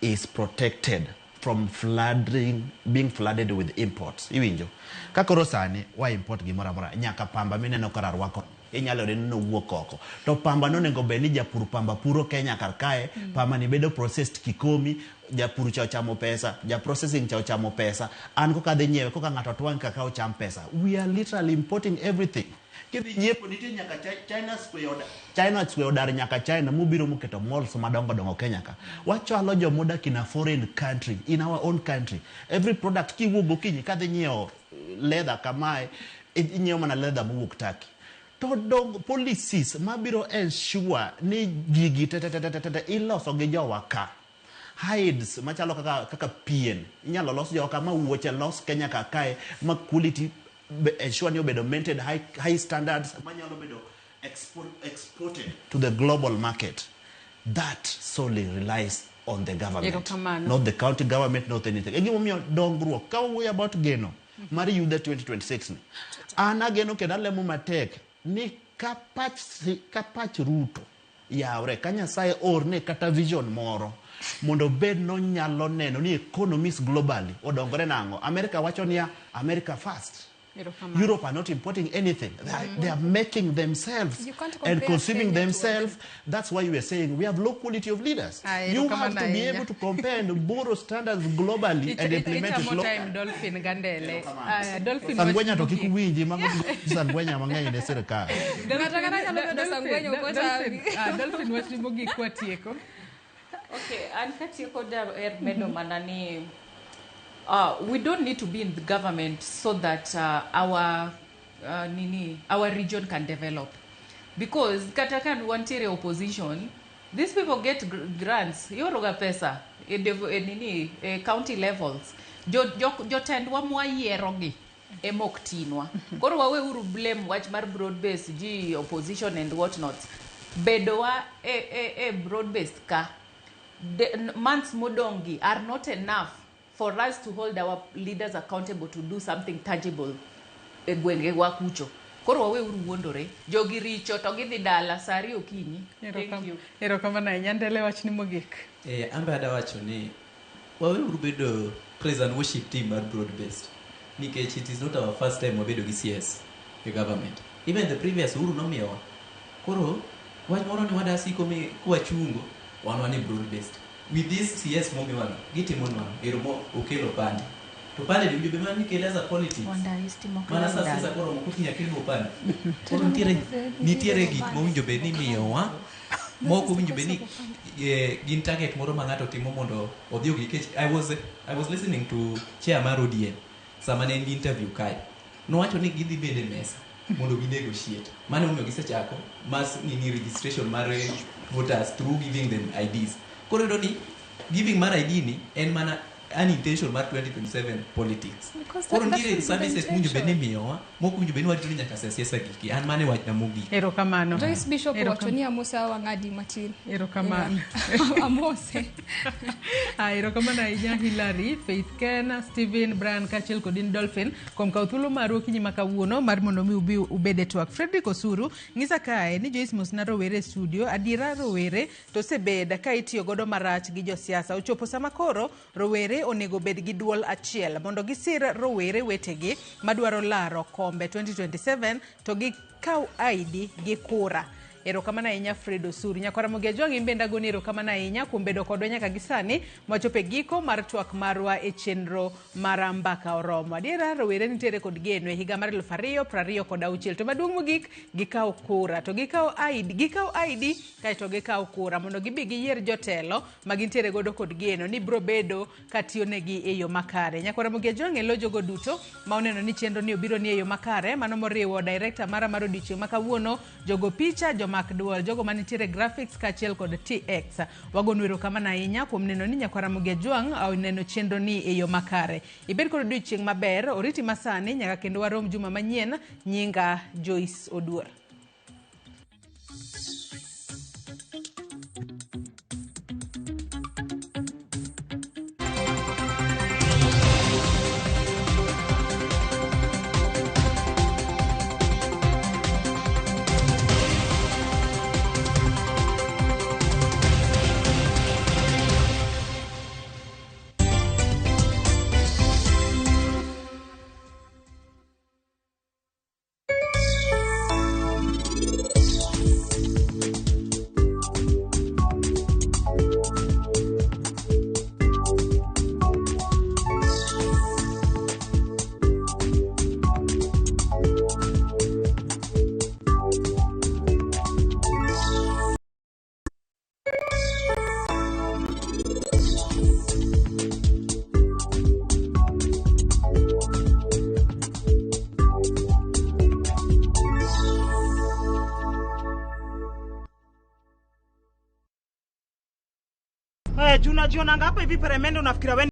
is protected from flooding, being flooded with imports. Iwinjo? Ka koro sani wa import gimoro amora, nyaka pamba mineno kar arwako inyalo yude ni nowuok oko. To pamba nonego bed ni japur pamba puro Kenya kar kae, pamba ni bedo processed Kikomi, japur cha ochamo pesa, ja processing cha ochamo pesa, an koka adhi nyiewe, koka ng'ato twang' kaka ocham pesa. We are literally importing everything. Kidhi nyiepo nitie nyaka China Square oda, China Square odar nyaka China mobiro moketo malls madongo dongo Kenya ka. Wachwalo jomodak in a foreign country, in our own country. Every product kiwuok gokinyi kadhi nyiewo leather kamae, inyiewo mana leather mowuok Turkey. To dong policies mabiro ensure ni gigi te te te te te te iloso gi jowa ka. Hides machalo kaka pien inyalo los jowa ka ma wuoche los Kenya ka kae ma quality ensure ni obedo maintained high standards manyalo bedo exported to the global market. That solely relies on the government, Erokamano. not the county government, not anything. E gimomiyo dongruok, ka wawuoyo about geno mar yudhe 2026 ni, an ageno kendo alemo matek ni ka pach Ruto yawre, ka Nyasaye orne kata vision moro mondo obed nonyalo neno ni economies globally odongore nang'o. America wacho niya, America first. Erokamano. Europe are not importing anything. They are making themselves You can't and compare consuming Kenya to themselves. That's why we are saying we have low quality of leaders. You have to be erokamano able to compare and borrow standards globally and implement it Itamo locally. time Dolphin Gandele. Dolphin Sangwenya to wach kik uwinji, mago sangwenya mang'eny ne sirkal. Ng'ato kata nyalo bedo sangwenya ok otawi. Dolphin wach ni mogik kwatieko. Okay, an katieko daher medo mana ni we don't need to be in the government so that our region can develop. Because kata ka wantiere opposition, these people get grants, ioroga pesa e county levels. Jotendwa mwayierogi ema ok tinwa. Koro waweuru blame wach mar broad base, ji opposition and what not. Bedowa e broad base ka. The months modongi are not enough for us to hold our leaders accountable to do something tangible e gwenge wa kucho. Koro waweuru wuondore, jogi richo to gidhi dala sa ariyo okinyi. Thank you. Erokamano ahinya. Ndele wach ni mogik. An be adawacho ni waweuru bedo praise and worship team mar broad based, nikech it is not our first time wabedo gi CS e government. Even the previous Uhuru nomiyowa. Koro wach moro ni wadasiko mi kwachungo wan wan e broad based. With this CS momiwano, gitimonwa, ero mo okelo pande. To pande ni winjo be mana nikele as a politics. Mana sa siasa koro moko kinya kelno pande. Koro nitiere gik mowinjo bed ni miyowa, moko owinjo bed ni gin target moro ma ng'ato timo mondo odhi ogi. Nikech I was listening to chair mar ODM sama ne en gi interview kae. Nowacho ni gidhi bedo e mesa mondo gi negotiate. Mano emomiyo gisechako mass nini registration mar voters through giving them IDs. Koro iyudo ni giving mar ID ni en mana an intention mar 2027 politics. Koro nitiere services mowinjo bed ni imiyowa, mok owinjo bed ni warito ni nyaka sa siasa giki. An mano e wachna mogik. Erokamano. Joyce Bishop owacho ni amose wang'adi matin. Erokamano. Amose. Erokamano ahinya Hilary, Faith Ken, Stephen, Brian kaachiel kod in Dolphin kuom kawo thuolo maru okinyi ma kawuono mar mondo mi ubi ubed e twak. Fredrick Osuru ng'isa kae ni Joyce mosna rowere e studio, adiera rowere to osebed ka itiyo godo marach gi josiasa. Ochopo sama koro rowere onego bed gi duol achiel mondo gisir rowere wetegi madwaro laro kombe 2027 to gikaw ID gi kura. Erokamano ahinya Fred Osuru. Nyakwara Ramogi Ajwang' in bende agoni erokamano ahinya kuom bedo kodwa nyaka gi sani mwachopo e giko mar twak marwa e chenro mar Mbaka Oromo. Adiera rowere nitiere kod geno e higa mar 2026 to maduong' mogik gikaw kura to gikaw ID kaeto gikaw kura mondo gibi giyier jotelo ma gintiere godo kod geno ni biro bedo katiyonegi e yo makare. Nyakwara Ramogi Ajwang' elo jogo duto ma oneno ni chenro ni obiro ni e yo makare, mano moriwo director mara mar odiochieng' ma kawuono, jogo picha, joma duol, jogo manitiere graphics kaachiel kod TX. Wagonu erokamano ahinya kuom neno ni Nyakwara Ramogi Ajwang' oneno chenro ni e yo makare. Ibed kod odiochieng' maber, oriti masani nyaka kendo warom juma manyien. Nyinga Joyce Oduor. Eh, juu unajionanga hapa hivi peremende unafikiria wewe